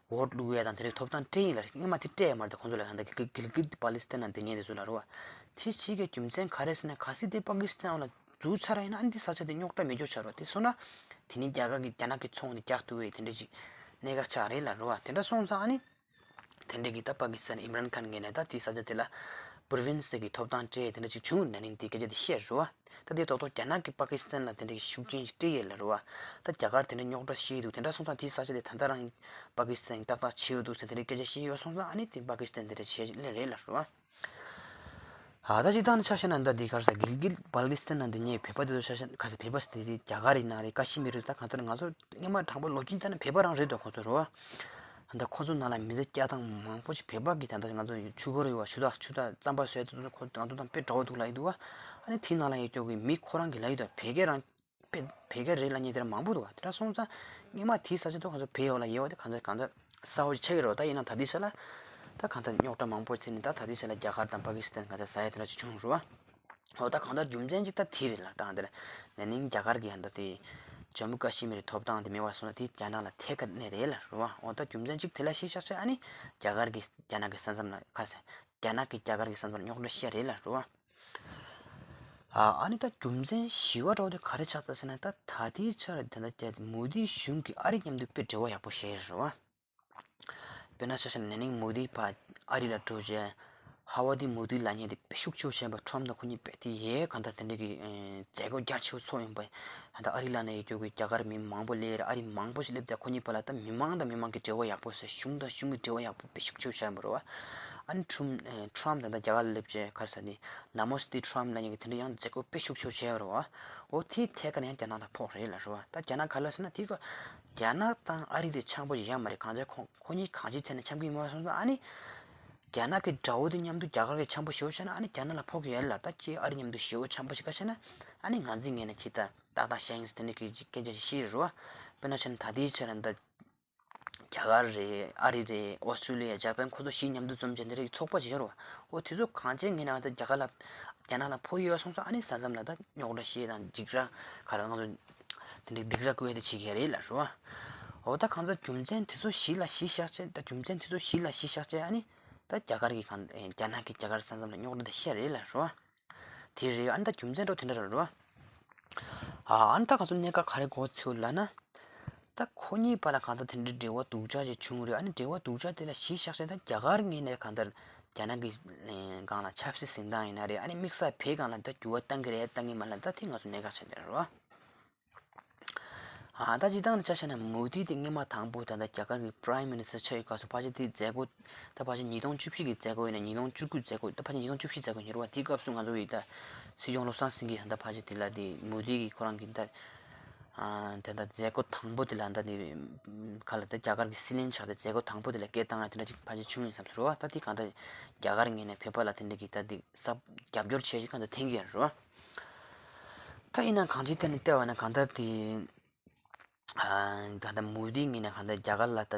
འོ་བླུག་ཡ་དང་དེ་འདྲ་གི་ཐོབ་ཐང་སྤྲད་ཡིན་ལ། སྔོན་མ་དེ་སྤྲད་ཡ་མ་རེད། ད་ཁོ་ཚོ་ལ་གང་ལྟར་གིལ་གིད་པ་ལི་སི་ཐན་ནང་དེ་ཉེ་དེ་ཚོ་ལ་རོ། དེ་ཕྱིའི་གི་རྒྱུ་མཚན་ག་རེ་ཟེར་ན་གལ་སྲིད་དེ་པ་ཀི་སི་ཐན་འོག་ལ་འཛུལ་ཚར་ཡིན་ན་ཨ་ནི་འདི་ས་ཆ་དེ་རྙོག་དྲ་མེད་རྒྱུ་ཆགས་རོགས། དེ་སོང་ན་དེ་ནི་རྒྱ་གར་གྱི་རྒྱ་ནག་གི་ཚོང་དེ་རྒྱག་ཐུབ་པའི་དེ་འདྲ་ཅིག་གནད་འགག་ཆགས་རེད་ལ་རོ། དེ་འདྲ་སོང་ཙང་ཨ་ནི་དེ་འདྲ་གི་ད་པ་ཀི་སི་ཐན་ཨིམ་རན་ཁཱན་ངོས་ནས་ད་དེ་ས་ཆ་དེ་ལ་པུར་ཝིན་སི་གི་ཐོབ་ཐང་སྤྲད་དེ་འདྲ་ཅིག་བྱུང་ན་ནིང་དེ་སྐད་ཆ་དེ་བཤད་རོ། ད་དེ་ཏོག་ཏོག་རྒྱ་ནག་གི་པ་ཀི་སི་ཐན་ལ་དེ་འདྲ་གི་ཤུགས་རྐྱེན་ཅིག་སྤྲད་ཡས་ལ་རོ། ད་རྒྱ་གར་དེ་འདྲ་རྙོག་དྲ་ཤེས་འདུག་དེ་འདྲ་སོང་ཙང་དེ་ས་ཆ་དེ་ད་ལྟ་རང་པ་ཀི་སི་ཐན་ཏག་ཏག་བྱེད་ཡོད་འདུག་ཟེར་དེ་འདྲ་སྐད་ཆ་བཤད་ཡོད་སོང་ཙང་ཨ་ནི་དེ་པ་ཀི་སི་ཐན་དེ་འདྲ་བྱེད་ལེ་རེད་ལ་རོ། ཨ་ད་ཅི་ད་ནི་ཆ་བཞག་ན་ད་འདི་ག་རེ་ཟེར་གིལ་གིད་བལ་གི་སི་ཐན་ནང་འདི་ཉེ་བོད་པ་དེ་ཚོ་ཆ་བཞག་ག་ཟེར་བོད་པ་ཟེར་དེ་རྒྱ་གར་ཡིན་ན་རེད། ཀ་ཤི་མིར་རེད། ད་གང་ལྟར་ང་ཚོ་སྔོན་མ་དྲང་པོ་ལོ་རྒྱུས་ལྟར་ན་བོད་པ་རང་རེད་དོ་ཁོ་ཚོ་རོ། ད་ཁོ་ཚོ་ནང་ལ་མི་ཚེ་སྐྱེལ་སྟངས་མང་པོ་ཞིག་བོད་པ་གི་ད་ལྟ་ང་ཚོ་ཆུ་འཁོར་ཡོད་བ། ཆུ་དྭགས་ཆུ་དྭགས་རྩམ་པ་བཟོས་དུས་ཁོ་ང་ཚོ་དང་དཔེ་འདྲ་བོ་འདུག་ལབ་ཡི་འདུག་བ། ཨ་ནི་དེ་ནང་ལ་ཡོད་ཀྱོག་གི་མི་ཁོ་རང་གི་ལབ་ཡི་འདུག་བོད་སྐད་རང་། བེད་བེད་ཀ་རེད་ལབ་མཁན་དེ་འདྲ་མང་པོ་འདུག་བ། དེ་འདྲ་སོང་ཙང་སྔོན་མ་དེའི་ས་ཆ་དུ་ཁོང་ཚོ་བེད་འོག་ལ་ཡོད་པ་དེ་གང་ཚ་གང་ཚ་གསལ་པོ་ཆགས་ཀྱི་རེད་བ། ད་ཡིན་ན་ད་ལྟའི་ཆ་ལ་ད་གང་ཚ་རྙོག་དྲ་མང་པོ་བྱས་ནས་ད་ད་ལྟའི་ཆ་ལ་རྒྱ་གར་དང་པ་ཀི་སི་ཐན་གང་ཚ་ཟ་ཡ་དེ་འདྲ་ཅིག་བྱུང་རེད་བ། འོ་ད་གང་ལྟར་རྒྱུ་མཚན་གཅིག་ད་དེ་རེད་ལ། ད་འདིར་ན་ནིང་རྒྱ་གར་གྱི་ཡང་ད་དེ་ཇམ་མུ་ཀ་ཤི་མིར་ཐོབ་ཐང་དེ་མེད་པ་སོང་ན་དེ་རྒྱ་ནག་ལ་ཐད་ཀར་གནས་རེད་ལ་རེད་བ། འོ་ད་རྒྱུ་མཚན་གཅིག་དེ་ལ་གཞི་བཞག་བྱས་ཨ་ནི་རྒྱ་གར་གྱི་རྒྱ་ནག་གི་ས་མཚམས་ལ་ཁ་ཟེར་རྒྱ་ནག་གི་རྒྱ་གར་གྱི་ས་མཚམས་ལ་རྙོག་དྲ་བཤད་རེད་ལ་རེད་བ། ཨ་ཨ་ནི་ད་རྒྱུ་མཚན་བཞི་པ་འདྲ་བོ་དེ་ག་རེ་ཆགས་ཚར་ཟེར་ན། ད་ད་ལྟའི་ཆར་དེ་འདྲ་རྒྱ་མོ་དི་གཞུང་གིས་ཨ་རི་མཉམ་དུ་དཔེ་འབྲེལ་བ་ཡག་པོ་བྱས་རེད་བ། དཔེར་ན་ཆ་བཞག་ན་ན་ནིང་མོ་དི་ཕར་ཨ་རི་ལ་འགྲོ་རྗེས་ཧ་ཝ་དི་མོ་དི་ལབ་མཁན་དེ་དཔེ་ཤུགས་ཆེ་བོ་བྱས་པ། ཁྲོམ་དང་ཁོ་གཉིས་དཔེ་དེ་ཡས་གང་ལྟར་དེ་འདྲ་གི་མཛད་སྒོ་རྒྱ་ཆེ་བོ་ཚོགས་ཡོང་པ། ད་ལྟ་ཨ་རི་ལ་ནས་ཡོད་རྒྱུ་གི་རྒྱ་གར་མི་མང་པོ་སླེབས་རེད། ཨ་རི་མང་པོ་ཞིག་སླེབས་ཏེ་ཁོ་གཉིས་བར་ལ་ད་མི་མང་དང་མི་མང་གི་འབྲེལ་བ་ཡག་པོ་བཟོས། གཞུང་དང་གཞུང་གི་འབྲེལ་བ་ཡག་པོ་དཔེ་ཤུགས་ཆེ་བོ་བྱས་པ་རེད་བ། ཨ་ནི་ཁྲོམ་ཁྲོམ་ད་ལྟ་རྒྱ་གར་ལ་སླེབས་རྗེས་ག་རེ་ཟེར་ནི་ན་མོ་སི་ཏི་ཁྲོམ་ལབ་མཁན་གྱི་དེ་འདྲ་ཡང་མཛད་སྒོ་དཔེ་ཤུགས་ཆེ་བོ་བྱས་པ་རེད་བ། འོ་དེའི་ཐད་ཀར་ནས་ཡང་རྒྱ་ནག་ལ་ཕོག་རེད་ལ་རེད་བ། ད་རྒྱ་ནག་ག་ལ་ཟེར་ན་དེ་ག་རྒྱ་ནག་དང་ཨ་རི་དེ་འཆམ་པོ་ཞིག་ཡོད་མ་རེད། གང་ཚེ་ཁོ་ཁོ་གཉིས་གང་ཅིའི་ཐད་ནས་འཆམ་གྱི་མ་སོང་ཙང་ཨ་ནི་རྒྱ་ནག་གི་དགྲ་བོ་དེ་མཉམ་དུ་རྒྱ་གར་གྱིས་འཆམ་པོ་ཞེ་པོ་བྱས་ན་ཨ་ནི་རྒྱ་ནག་ལ་ཕོག་གི་ཡོད་ལ། ད་ཁྱེད་ཨ་རི་མཉམ་དུ་ཞེ་པོ་འཆམ་པོ་ཞིག་ག་བྱས་ན་ཨ་ནི་ང་ཚོའི་ངོས་ནས་ཁྱེད་ད་ཏག་ཏག་བཤད་ཡིན་ཟེར་དེ་འདྲ་གི་སྐད་ཆ་ཞིག་བཤད་རེད་བ། དཔེར་ན་བྱས་ན་ད་ལྟའི་ཆར་ད་རྒྱ་གར་རེད། ཨ་རི་རེད། ཨོ་སི་ཀྲུ་ལི་ཡ། ཇ་པན། ཁོ་ཚོ་བཞི་མཉམ་དུ་འཛོམས་བྱས་འདི་རིགས་ཚོགས་པ་ཅིག་ཡོད་རེད་བ། འོ་དེ་ཚོ་གང་ཅིའི་ངོས་ནས་ད་རྒྱ་གར་ལ་རྒྱ་ནག་ལ་ཕོག་ཡོད་པ་སོང་ཙང་ཨ་ནི་ས་མཚམས་ལ་ད་རྙོག་དྲ་བཤད་དང་འཇིགས་སྐྲག་ག་རེ་ང་ཚོ་དེ་འདྲའི་སྡིགས་ར་བསྐུལ་ཡ་དེ་བྱེད་ཀྱི་རེད་ལ་རེད་བ། འོ་ད་གང་ཚ་རྒྱུ་མཚན་དེ་ཚོ་གཞི་ལ་གཞི་བཞག་བྱས། ད་རྒྱུ་མཚན་དེ་ཚོ་གཞི་ལ་གཞི་བཞག་བྱས་ཨ་ནི་ད་རྒྱ་གར་གྱི་གང་རྒྱ་ནག་གི་རྒྱ་གར་ས་མཚམས་ལ་རྙོག་དྲ་དེ་བཤད་རེད་ལ་རེད་བ། དེ་རེད། ཨ་ནི་ད་རྒྱུ་མཚན་འདྲ་བོ་དེ་འདྲ་རེད་རེད་བ། ཨ་ཨ་ནི་ད་ག་ཚོད་གནད་འགག་ག་རེ་གོ་ཚུལ་ལབ་ན། ད་ཁོ་གཉིས་བར་ལ་གང་ལྟར་དེ་འདྲའི་འབྲེལ་བ་སྡུག་ཅག་ཅིག་བྱུང་རེད། ཨ་ནི་འབྲེལ་བ་སྡུག་ཅག་དེ་ལ་གཞི་བཞག་བྱས་ད་རྒྱ་གར་ངོས་ནས་གང་ལྟར་རྒྱ་ནག་གི་སྒང་ལ་ཆབ་སྲིད་འཛིན་སྟངས་ཡིན་ན་རེད། ཨ་ནི་དམིགས་བསལ་བོད་སྒང་ལ་ད་འགྱུར་བ་གཏང་གི་རེད་གཏང་གི་མ་རེད་ལབ་ད་དེ་ང་ཚོ་གནད་འགག་ཆགས་བསྡད་རེད་བ། ཨ་ད་སྤྱིར་བཏང་ནས་ཆ་བཞག་ན་མོ་དི་དེ་སྔོན་མ་དང་པོ་ད་ལྟ་རྒྱ་གར་གྱི་Prime Minister་ཆགས་ཡོད་སྐབས་སུ་ཕལ་ཆེར་དེའི་མཛད་སྒོ་ད་ཕལ་ཆེར་ཉིས་སྟོང་བཅུ་བཞི་གི་མཛད་སྒོ་ཡིན་ན་ཉིས་སྟོང་བཅུ་དགུ་མཛད་སྒོ་ད་ཕལ་ཆེར་ཉིས་སྟོང་བཅུ་བཞི་མཛད་སྒོ་ཡིན་རེད་བ། དེའི་སྐབས་སུ་ང་ཚོ་ཡི་ད་སྲིད་སྐྱོང་བློ་བཟང་སེང་གེ་ད་ཕལ་ཆེར་དེ་ལ་དེ་མོ་དི་གི་ཁོ་རང་གི་ད་ཨ་ད་ལྟ་མཛད་སྒོ་དང་པོ་དེ་ལ་ད་དེ་ག་ལ་ད་རྒྱ་གར་གྱི་སྲིད་བློན་ཆགས་ཏེ་མཛད་སྒོ་དང་པོ་དེ་ལ་སྐད་བཏང་ཡ་དེ་འདྲ་ཅིག་ཕལ་ཆེར་བྱུང་ཡིན་བསམ་སོང་རེད་བ། ད་དེ་གང་ལྟར་རྒྱ་གར་ངོས་ནས་བོད་པ་ལ་དེ་འདྲ་གི་ད་དེ་གཟབ་རྒྱབ་སྐྱོར་བྱས་ཤིག་གང་ལྟར་འཐེན་གྱི་ཡོད་རེད་བ། ད་ཡིན་ནའང་གང་ཅིའི་ཐད་ནས་བལྟས་པ་ན་གང་ལྟར་དེ་ཨ་ད་ལྟ་མོ་དིའི་ངོས་ནས་གང་ལྟར་རྒྱ་གར་ལ་ད་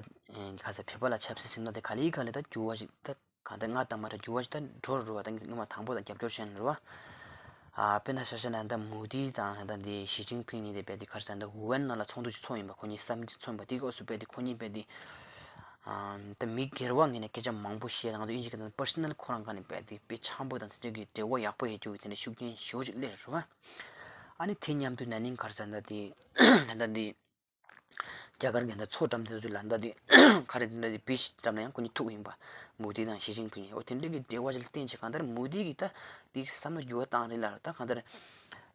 ཁ་ས་བོད་པ་ལ་ཆབ་སྲིད་ཟིན་ན་དེ་ག་ལེ་ག་ལེ་ད་འགྱུར་བ་ཞིག་ད་གང་ལྟར་ང་ལྟ་མ་ད་འགྱུར་བ་ཞིག་ད་འགྲོ་རུ་བ་ད་སྔོན་མ་དང་པོ་དང་རྒྱབ་སྐྱོར་བྱས་ནས་རུ་བ། ཨ་དཔེར་ན་ཆ་བཞག་ན་ད་མོ་དི་དང་ད་དེ་ཞི་ཅིན་ཕིང་གཉིས་དེ་བས་དེ་ག་རེ་ཟེར་ན་ད་ཝུ་ཝེན་ནང་ལ་ཚོགས་འདུ་ཞིག་ཚོགས་ཡིན་པ། ཁོ་གཉིས་སམ་མིཊ་ཚོགས་ཡིན་པ། དེའི་སྐབས་སུ་བས་དེ་ཁོ་གཉིས་བས་དེ་ཨ་ད་མི་སྒེར་བ་ངོས་ནས་སྐད་ཆ་མང་པོ་བཤད། ང་ཚོ་དབྱིན་ཇི་སྐད་ནང་པར་སོ་ནལ་ཁོ་རང་སྒང་ནས་བས་དེ་དཔེ་འཆམ་པོ་དང་དེ་འདྲ་གི་འབྲེལ་བ་ཡག་པོ་ཡོད་རྒྱུ་གི་དེ་འདྲ་ཤུགས་རྐྱེན་ཞེ་པོ་ཅིག་སླེབས་རེད་བ། ཨ་ནི་དེ་མཉམ་དུ་ན་ནིང་ག་རེ་ཟེར་ན་ད་དེ་ད་ལྟ་འདི་རྒྱ་གར་གྱི་ད་ཚོགས་འགྲམ་དེ་ཚོ་ལ་ད་དེ་ག་རེ་དེ་འདྲ་དེ་བིཆ་འགྲམ་ལ་ཡང་ཁོ་གཉིས་ཐུག་ཡིན་པ། མོ་དི་དང་ཞི་ཅིན་ཕིང་གཉིས། འོ་དེ་འདྲ་གི་འབྲེལ་བ་ཞིག་ལ་བརྟེན་བྱས་གང་ལྟར་མོ་དི་གིས་ད་དེ་བསམ་བློ་འགྱུར་བ་བཏང་རེད་ལ། ད་གང་ལྟར་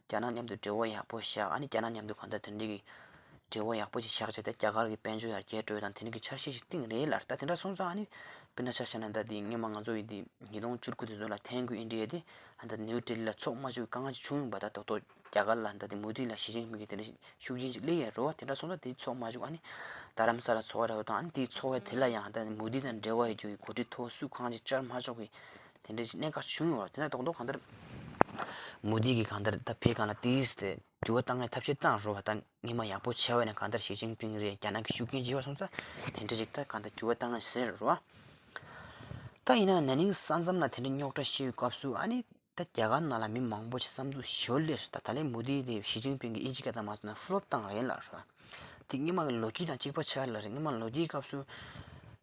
རྒྱ་ནག་མཉམ་དུ་འབྲེལ་བ་ཡག་པོ་བཞག་ཨ་ནི་རྒྱ་ནག་མཉམ་དུ་གང་ལྟར་དེ་འདྲ་གི་འབྲེལ་བ་ཡག་པོ་ཞིག་བཞག་བྱས་ད་རྒྱ་གར་གྱི་དཔལ་འབྱོར་ཡར་རྒྱས་འགྲོ་ཡ་དང་དེ་འདྲ་གི་འཆར་གཞི་ཞིག་བཏིང་རེད་ལ། ད་དེ་འདྲ་སོང་ཙང་ཨ་ནི་དཔེར་ན་ཆ་བཞག་ན་ད་དེ་སྔོན་མ་ང་ཚོ་ཡི་དེ་ཉིས་སྟོང་བཅུ་དགུ་དེ་ཚོ་ལ་ཐེངས་དགུ་ཨིན་ཌི་ཡ་དེ་ཨ་ད་ནིའུ་ཌེ་ལི་ལ་ཚོགས་མ་བཅུག་དཀའ་ངལ་ཅིག་བྱུང་ཡོད་པ། ད་ཏོག་ཏོག་རྒྱ་གར་ལ་ད་དེ་མོ་དི་ལ་ཞི་ཅིན་ཕིང་གིས་དེ་འདྲ་ཤུགས་རྐྱེན་ཅིག་སླེབས་ཡ་རེད་བ། དེ་འདྲ་སོང་ཙང་དེ་ཚོགས་མ་བཅུག་ཨ་ནི་རྡ་རམ་ས་ལ་ཚོགས་ར་བ་དང་ཨ་ནི་དེའི་ཚོགས་པ་དེ་ལ་ཡང་ད་མོ་དི་དང་འབྲེལ་བ་ཡོད་རྒྱུ་གི་གོ་སྒྲིག་ཐོག་སུ་གང་ཅིག་བཅར་མ་ཆོག་གི་དེ་འདྲ་ཅིག་གནད་འགག་ཅིག་བྱུང་ཡོད་རེད། དེ་ན་ཏོག་ཏོག་གང་ལྟར་མོ་དི་གིས་གང་ལྟར་ད་བོད་སྒང་ལ་དེས་དེ་འགྱུར་བ་བཏང་ཡ་ཐབས་ཤེས་བཏང་རེད་བ། ད་སྔོན་མ་ཡག་པོ་བྱས་པ་ནས་གང་ལྟར་ཞི་ཅིན་ཕིང་རེད། རྒྱ་ནག་གི་ཤུགས་རྐྱེན་ཅིག་ཡོད་པ་སོང་ཙང་དེ་འདྲ་ཅིག་ད་གང་ལྟར་འགྱུར་བ་བཏང་ཡ་ཟེར་རེད་བ། ད་ཡིན་ན་ན་ནིང་ས་མཚམས་ལ་དེ་འདྲ་རྙོག་དྲ་བཤད་ཡོད་སྐབས་སུ་ཨ་ནི་ད་རྒྱ་གར་ནང་ལ་མི་མང་པོ་ཞིག་བསམ་ཚུལ་ཞེ་པོ་སླེབས་རེད། ད་ད་ལན་མོ་དི་དེ་ཞི་ཅིན་ཕིང་གིས་ཨིན་ཇི་སྐད་དང་མ་སོང་ན་ཕློབ་བཏང་རེད་ལབ་རེད་བ། དེ་སྔོན་མ་གི་ལོ་རྒྱུས་དང་གཅིག་པ་ཆགས་ལ་རེད། སྔོན་མ་ལོ་རྒྱུས་སྐབས་སུ་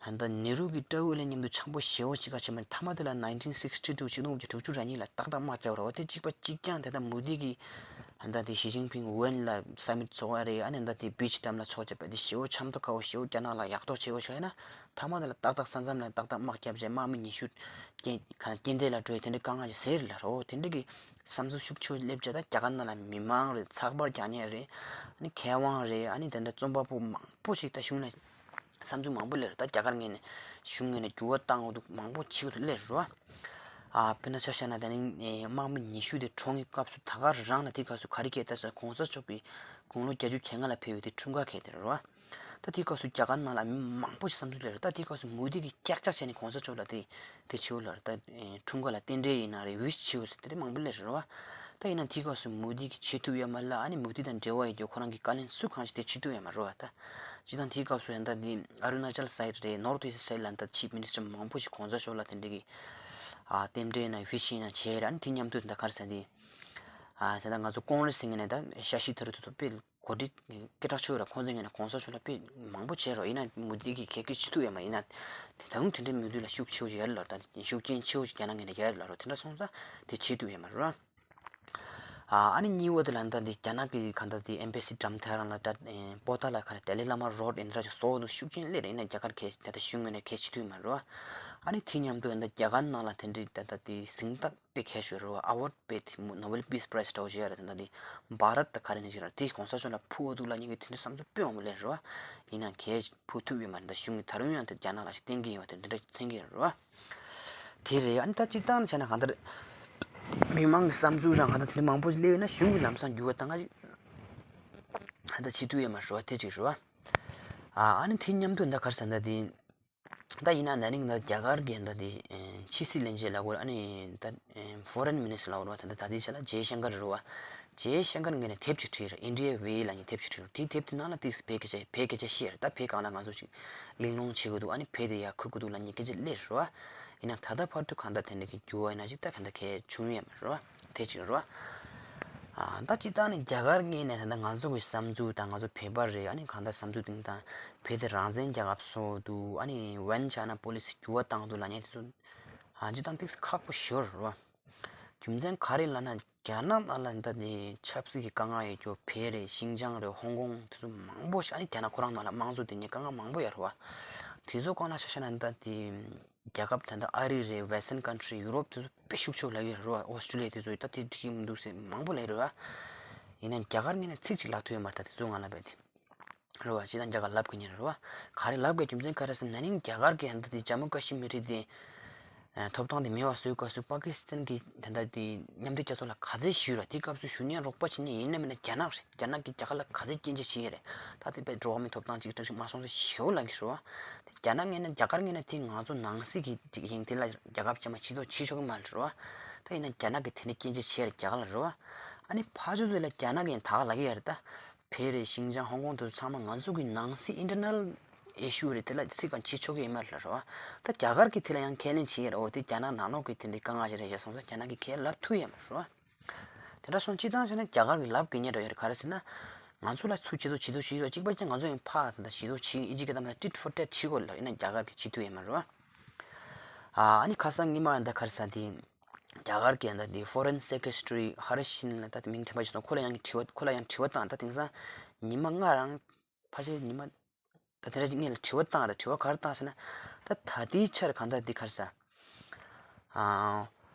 ད་ནེ་རུ་གི་ཊ་ཝེལ་ལ་མཉམ་དུ་འཆམ་པོ་ཞེ་པོ་ཅིག་ག་བྱས་མ་རེད། མཐའ་མ་དེ་ལ་ནའིན་ཊིན་སིག་སི་ཊི་ཊུ་ཆིག་སྟོང་དགུ་བརྒྱ་དྲུག་ཅུ་རེ་གཉིས་ལ་ཏག་ཏག་དམག་བརྒྱབ་རེད་བ། དེ་གཅིག་པ་གཅིག་རྐྱང་དེ་ད་མོ་དི་གིས་ད་དེ་ཞི་ཅིན་ཕིང་ཝུ་ཝེན་ལ་སམ་མིཊ་ཚོགས་ཡ་རེད། ཨ་ནི་ད་དེ་བིཆ་འགྲམ་ལ་ཚོགས་བྱས་པ་དེ་ཞེ་པོ་འཆམ་ཐོག་ཁ་པོ་ཞེ་པོ་རྒྱ་ནག་ལ་ཡག་ཐོག་ཆེ་བོ་ཆགས་ཡིན་ན། མཐའ་མ་དེ་ལ་ཏག་ཏག་ས་མཚམས་ལ་ཏག་ཏག་དམག་བརྒྱབ་རྗེས་དམག་མི་ཉི་ཤུ་རྐྱེན་གང་རྐྱེན་འདས་ལ་འགྲོ་ཡི་དེ་འདྲའི་དཀའ་ངལ་ཞིག་ཟེར་ལ་རོ། དེ་འདྲ་གི་བསམ་ཚུལ་ཤུགས་ཆེ་སླེབས་བྱས་ད་རྒྱ་གར་ནང་ལ་མི་མང་རེད། ཚགས་པར་རྒྱག་མཁན་རེད། ཨ་ནི་མཁས་དབང་རེད། ཨ་ནི་དེ་འདྲ་རྩོམ་པ་པོ་མང་པོ་ཞིག་ད་གཞུང་ལ་བསམ་ཚུལ་མང་པོ་སླེབས་རེད། ད་རྒྱ་གར་ངོས་ནས་གཞུང་ངོས་ནས་འགྱུར་བ་བཏང་འོ་འདུག་མང་པོ་བྱེད་འོ་འདུག་སླེབས་རེད་རོ། ཨ་དཔེར་ན་ཆ་བཞག་ན་ད་ནི་དམག་མི་ཉི་ཤུ་དེ་གྲོངས་ཡི་སྐབས་སུ་ད་ག་རང་ལ་དེ་སྐབས་སུ་ག་རེ་སྐད་ད་ཟེར་གོང་ས་མཆོག་གིས་དགུང་ལོ་བརྒྱད་ཅུ་གྱ་ལྔ་ལ་ཕེབས་ཡོད་དེ་འཁྲུངས་སྐར་སྐད་དེ་རེད་རོ། ད་དེའི་སྐབས་སུ་རྒྱ་གར་ནང་ལ་མི་མང་པོ་ཞིག་བསམ་ཚུལ་སླེབས་རེད། ད་དེའི་སྐབས་སུ་མོ་དི་གིས་ཀྱག་ཀྱག་བྱས་ནས་གོང་ས་མཆོག་ལ་དེ་དེ་བྱེད་འོ་ལ་ད་འཁྲུངས་སྐར་ལ་རྟེན་འབྲེལ་ཡིན་ན་རེད། ཝིཤ་བྱེད་འོ་ཟེར་དེ་འདྲ་མང་པོ་སླེབས་རེད་བ། ད་ཡིན་ན་དེའི་སྐབས་སུ་མོ་དི་གིས་བྱེད་ཐུབ་ཡོད་མ་རེད་ལ། ཨ་ནི་མོ་དི་དང་འབྲེལ་བ་ཡོད་རྒྱུ་ཁོ་རང་གི་བཀའ་བློན་སུ་གང་ཞིག་དེ་བྱེད་ཐུབ་ཡོད་མ་རེད་བ། ད་སྤྱིར་བཏང་དེའི་སྐབས་སུ་ཡང་ད་འདི་ཨ་རུ་ན་ཅལ་སའིད་རེད། ནོར་ཐི་ཨིསྟ་སའིད་ལ་ད་ཆིབ་མི་ནི་སི་ཊར་མང་པོ་ཞིག་གོང་ས་མཆོག་ལ་དེ་འདྲ་གི་ཨ་རྟེན་འབྲེལ་ན་བི་ཤི་ན་བྱས་ར། ཨ་ནི་དེ་མཉམ་དུ་ད་ག་རེ་ཟེར་འདི་ཨ་ད་ལྟ་ང་ཚོ་ཀོང་རེ་སི་ཟེར་མཁན་ནས་ད་ཤ་ཤི་ཐ་རུ་དེ་ཚོ་དཔེ་གོ་སྒྲིག་སྐད་གྲགས་ཆེ་བ་ར། ཁོང་ཚོ་ངོས་ནས་གོང་ས་མཆོག་ལ་དཔེ་མང་པོ་བྱས་རོགས། ཡིན་ན་མོ་དི་གིས་ག་གེ་བྱེད་ཐུབ་ཡོད་མ་ཡིན་ན། དེ་ད་རུང་དེ་འདྲའི་མོ་དི་ལ་ཤུགས་ཆེ་བོ་ཞིག་ཡོད་རེད་ལ། ད་ཤུགས་རྐྱེན་ཆེ་བོ་ཞིག་རྒྱ་ནག་ངོས་ནས་ཡོད་རེད་ལ་རོགས། དེ་འདྲ་སོང་ཙང་དེ་བྱེད་ཐུབ་ཡོད་མ་རེད་ར། ཨ་ནི་གཉིས་པ་དེ་ལ་ད་འདི་རྒྱ་ནག་གི་ག་ད་དེ་ཨེམ་བྷེ་སི་འགྲམ་དེ་རང་ལ་ད་པོ་ཏཱ་ལ་ག་རེ་ཏཱ་ལའི་བླ་མ་རོཌ་ཨེ་འདྲ་ཅིག་བཟོ་འདུག་ཤུགས་རྐྱེན་སླེབས་རེད། ཡིན་ན་རྒྱ་གར་གས་ད་ལྟ་གཞུང་ངོས་ནས་གས་བྱེད་ཐུབ་ཡོད་མ་རེད་ར། ཨ་ནི་དེ་མཉམ་དུ་ད་རྒྱ་གར་ནང་ལ་དེ་འདྲའི་ད་ད་དེ་གཟེངས་རྟགས་དཔེ་གལ་ཤོས་རེད་བ། ཨ་ཝརཌ་དཔེ་དེ་མོ་ནོ་བེལ་པིས་པ་རའིཛ་འདྲ་བོ་ཞིག་ཡོད་རེད། ད་ལྟ་དེ་བྷ་རད་ད་ག་རེ་ནས་ཞིག་རེད། དེ་གོང་ས་མཆོག་ལ་ཕུལ་བ་འདུག་ལབ་མཁན་གྱི་དེ་འདྲ་བསམ་ཚུལ་དཔེ་མང་པོ་སླེབས་རེད་བ། ཡིན་ནའང་གས་ཕུལ་ཐུབ་ཡོད་མ་རེད། ད་གཞུང་གིས་ད་རུང་ཡང་དེ་རྒྱ་ནག་ལ་ཞིག་བསྟན་གྱི་ཡོད་པ་དེ་འདི་འདྲ་མཚོན་གྱི་ཡོད་རེད་བ། དེ་རེད། ཨ་ནི་ད་སྤྱིར་བཏང་བྱས་ན་གང་ལྟར་མི་མང་གི་བསམ་ཚུལ་རང་གང་ལྟར་དེ་འདྲ་མང་པོ་ཞིག་སླེབས་ཡོད་ན་གཞུང་གིས་ལམ་སང་འགྱུར་བ་བཏང་ང་ཞིག་ད་བྱེད་ཐུབ་ཡོད་མ་རེད་བ། དེ་གཅིག་རེད་བ། ཨ་ནི་དེ་མཉམ་དུ་ད་ག་རེ་ཟེར་ན་ད་དེ། ད་ཡིན་ན་ན་ནིང་ད་རྒྱ་གར་གྱི་ད་དེ་ཕྱི་སྲིད་བློན་ཆེན་ལབ་དགོས་རེད། ཨ་ནི་ད་ཕོ་རེན་མི་ནི་སི་ཊར་ལབ་དགོས་རེད་བ། ད་ད་དེ་ཆ་ལ་ཇེ་ཤང་ཀར་རེད་བ། ཇེ་ཤང་ཀར་ངོས་ནས་དེབ་ཅིག་བྲིས་རེད། ཨིན་ཌི་ཡ་ཝེ་ལབ་མཁན་དེབ་ཅིག་བྲིས་རེད། དེ་དེབ་དེ་ནང་ལ་ཏིག་བོད་སྐད་ཆ་བོད་སྐད་ཆ་བཤད་རེད། ད་བོད་སྒང་ལ་ང་ཚོ་ཅིག་གླེང་སློང་བྱེད་དགོས་འདུག་ཨ་ནི་བོད་དེ་ཡར་ཁུར་དགོས་འདུག་ལབ་མཁན་སྐད་ཆ་སླེབས་རེད་བ། ཡིན་ན་ད་ལྟ་བར་དུ་གང་ལྟར་དེ་འདྲ་གི་འགྱུར་བ་ཡིན་ན་ཅིག་ད་གང་ལྟར་གས་བྱུང་ཡོད་མ་རེད་བ། དེ་གཅིག་རེད་བ། ཨ་ད་སྤྱིར་བཏང་ནས་རྒྱ་གར་ངོས་ནས་ད་ལྟ་ང་ཚོ་གི་བསམ་ཚུལ་དང་ང་ཚོ་བོད་པ་རེད། ཨ་ནི་གང་ལྟར་བསམ་ཚུལ་དེ་དང་བོད་དེ་རང་བཙན་རྒྱལ་ཁབ་བཟོ་འདུག་ཨ་ནི་ཝན་ཆ་ན་པོ་ལི་སི་འགྱུར་བ་བཏང་འདུག་ལབ་མཁན་དེ་ཚོ་ཨ་སྤྱིར་བཏང་ཏིག་ཁག་པོ་ཞེ་པོ་རེད་བ། རྒྱུ་མཚན་ག་རེ་ལབ་ན་རྒྱ་ནག་ནང་ལ་ད་ནི་ཆབ་སྲིད་ཀྱི་དཀའ་ངལ་ཡོད་རྒྱུ་བོད་རེད། ཤིན་ཅང་རེད། ཧོང་ཀོང་དེ་ཚོ་མང་པོ་ཞིག་ཨ་ནི་རྒྱ་ནག་ཁོ་རང་ནང་ལ་དམངས་གཙོ་དེ་ནི་དཀའ་ངལ་མང་པོ་ཡོད་རེད་བ། དེ་ཚོ་སྒང་ལ་ཆ་བཞག་ན་ད་དེ། རྒྱལ་ཁབ་ད་ལྟ་ཨ་རི་རེད། ཝེ་སི་ཊརན་ཀན་ཊི་རི། ཡུ་རོབ་དེ་ཚོ་དཔེ་ཤུགས་ཆེ་བོ་ལབ་ཀྱི་རེད་བ། ཨོ་སི་ཀྲི་ལི་ཡ་དེ་ཚོ་ད་དེ་འགྲིག་གི་མི་འདུག་ཟེར་མང་པོ་ལབ་ཀྱི་རེད་བ། ཡིན་ན་རྒྱ་གར་ངོས་ནས་ཚིག་གཅིག་ལབ་ཐུབ་ཡོད་མ་རེད། ད་དེ་ཚོ་ང་ལ་བས་དེ་རེད་བ། སྤྱིར་བཏང་རྒྱ་གར་ལབ་དགོས་ཉེན་རེད་བ། ག་རེ་ལབ་དགོས་རྒྱུ་མཚན་ག་རེ་ཟེར་ན་ནིང་རྒྱ་གར་གྱི་ད་ལྟ་དེ་ཇམ་མུ་ཀ་ཤི་མི་རི་དེ་ཐོབ་ཐང་དེ་མེད་པ་བཟོས་སྐབས་སུ་པ་ཀི་སི་ཐན་གྱི་ད་ལྟ་དེ་མཉམ་འབྲེལ་རྒྱལ་ཚོགས་ལ་ག་ཚོད་ཞུས་ར། དེ་སྐབས་སུ་ཞུ་མཁན་རོགས་པ་བྱེད་མཁན་ཡིན་ན་མིན་ན་རྒྱ་ནག་རེད། རྒྱ་ནག་གིས་རྒྱ་གར་ལ་ག་ཚོད་སྐྱོན་བརྗོད་བྱེད་ཀྱི་རེད། ད་དེ་དཔེ་འགྲོ་བ་མིའི་ཐོབ་ཐང་ཅིག་འགྲིག་མ་སོང་ཟེར་ཞེ་པོ་ལབ་ཀྱི་རེད་བ། དེ་རྒྱ་ནག་ངོས་ནས་རྒྱ་གར་ངོས་ནས་དེ་ང་ཚོ་ནང་སྲིད་ཀྱི་ཅིག་ཡིན། དེ་ལ་རྒྱལ་ཁབ་ཆེན་མོ་ཕྱི་ཐོག་བྱེད་ཆོག་གི་མ་རེད་བ། ད་ཡིན་ན་རྒྱ་ནག་གིས་དེ་འདྲ་སྐྱོན་བརྗོད་བྱས་རེད་རྒྱ་གར་ལ་རེད་བ། ཨ་ནི་ཕར་ཕྱོགས་དེ་ལ་རྒྱ་ནག་གིས་ད་ག་ལབ་ཀྱི་ཡོད་རེད། ད་བོད་རེད། ཤིན་ཅང་ཧོང་ཀོང་དེ་ཚོ་ཚང་མ་ང་ཚོ་གི་ནང་སྲིད་ཨིན་ཊར་ནལ་ཨི་ཤུ་རེད། དེ་ལ་སྲིད་གང་བྱེད་ཆོག་གི་ཡོད་མ་རེད་ལབ་རེད་བ། ད་རྒྱ་གར་གིས་དེ་ལ་ཡང་ཁས་ལེན་བྱས་ཡོད་རེད། འོ་དེ་རྒྱ་ནག་ནང་ལོགས་ཀྱི་དེ་འདྲའི་དཀའ་ངལ་ཞིག་རེད་བྱས་སོང་ཙང་རྒྱ་ནག་གིས་ཁས་ལབ་ཐུབ་ཡོད་མ་རེད་བ། དེ་འདྲ་སོང་སྤྱིར་བཏང་བྱས་ན་རྒྱ་གར་གྱི་ལབ་དགོས་ཉེན་འདྲ་ཡོད་རེད། ག་རེ་ཟེར་ན། ང་ཚོ་ལ་ཚུར་བྱེད་དོ་བྱེད་དོ་བྱེད་དོ་གཅིག་པ་ཅིག་ང་ཚོ་ཡང་ཕར་ད་བྱེད་དོ་བྱེད། ཨིན་ཇི་སྐད་གཏམ་ལ་ཏིཊ་ཕོར་ཊེཊ་བྱེད་དགོས་ལབ་ཡིན་ན་རྒྱ་གར་གྱིས་བྱེད་ཐུབ་ཡོད་མ་རེད་བ། ཨ་ནི་ཁ་སང་ཉི་མ་ཡང་ད་ག་རེ་ཟེར་དེ། རྒྱ་གར་གྱི་ད་དེ་ཕོ་རེན་སེ་ཀེ་ཊི་རི་ཧ་རི་ཤིན་ལ་ད་དེ་མིང་དྲན་པ་ཞིག་སོང་། ཁོ་ལ་ཡང་དྲི་བ་ཁོ་ལ་ཡང་དྲི་བ་བཏང་། ད་དེང་སང་ཉི་མ་ལྔ་རང་ཕལ་ཆེར་ཉི་མ་ད་དེ་འདྲ་ཅིག་ངས་ལ་དྲི་བ་བཏང་ར། དྲི་བ་ག་རེ་བཏང་ཟེར་ན། ད་ད་ལྟའི་ཆར་གང་ལྟར་འདི་ག་རེ་ཟ། ཨ།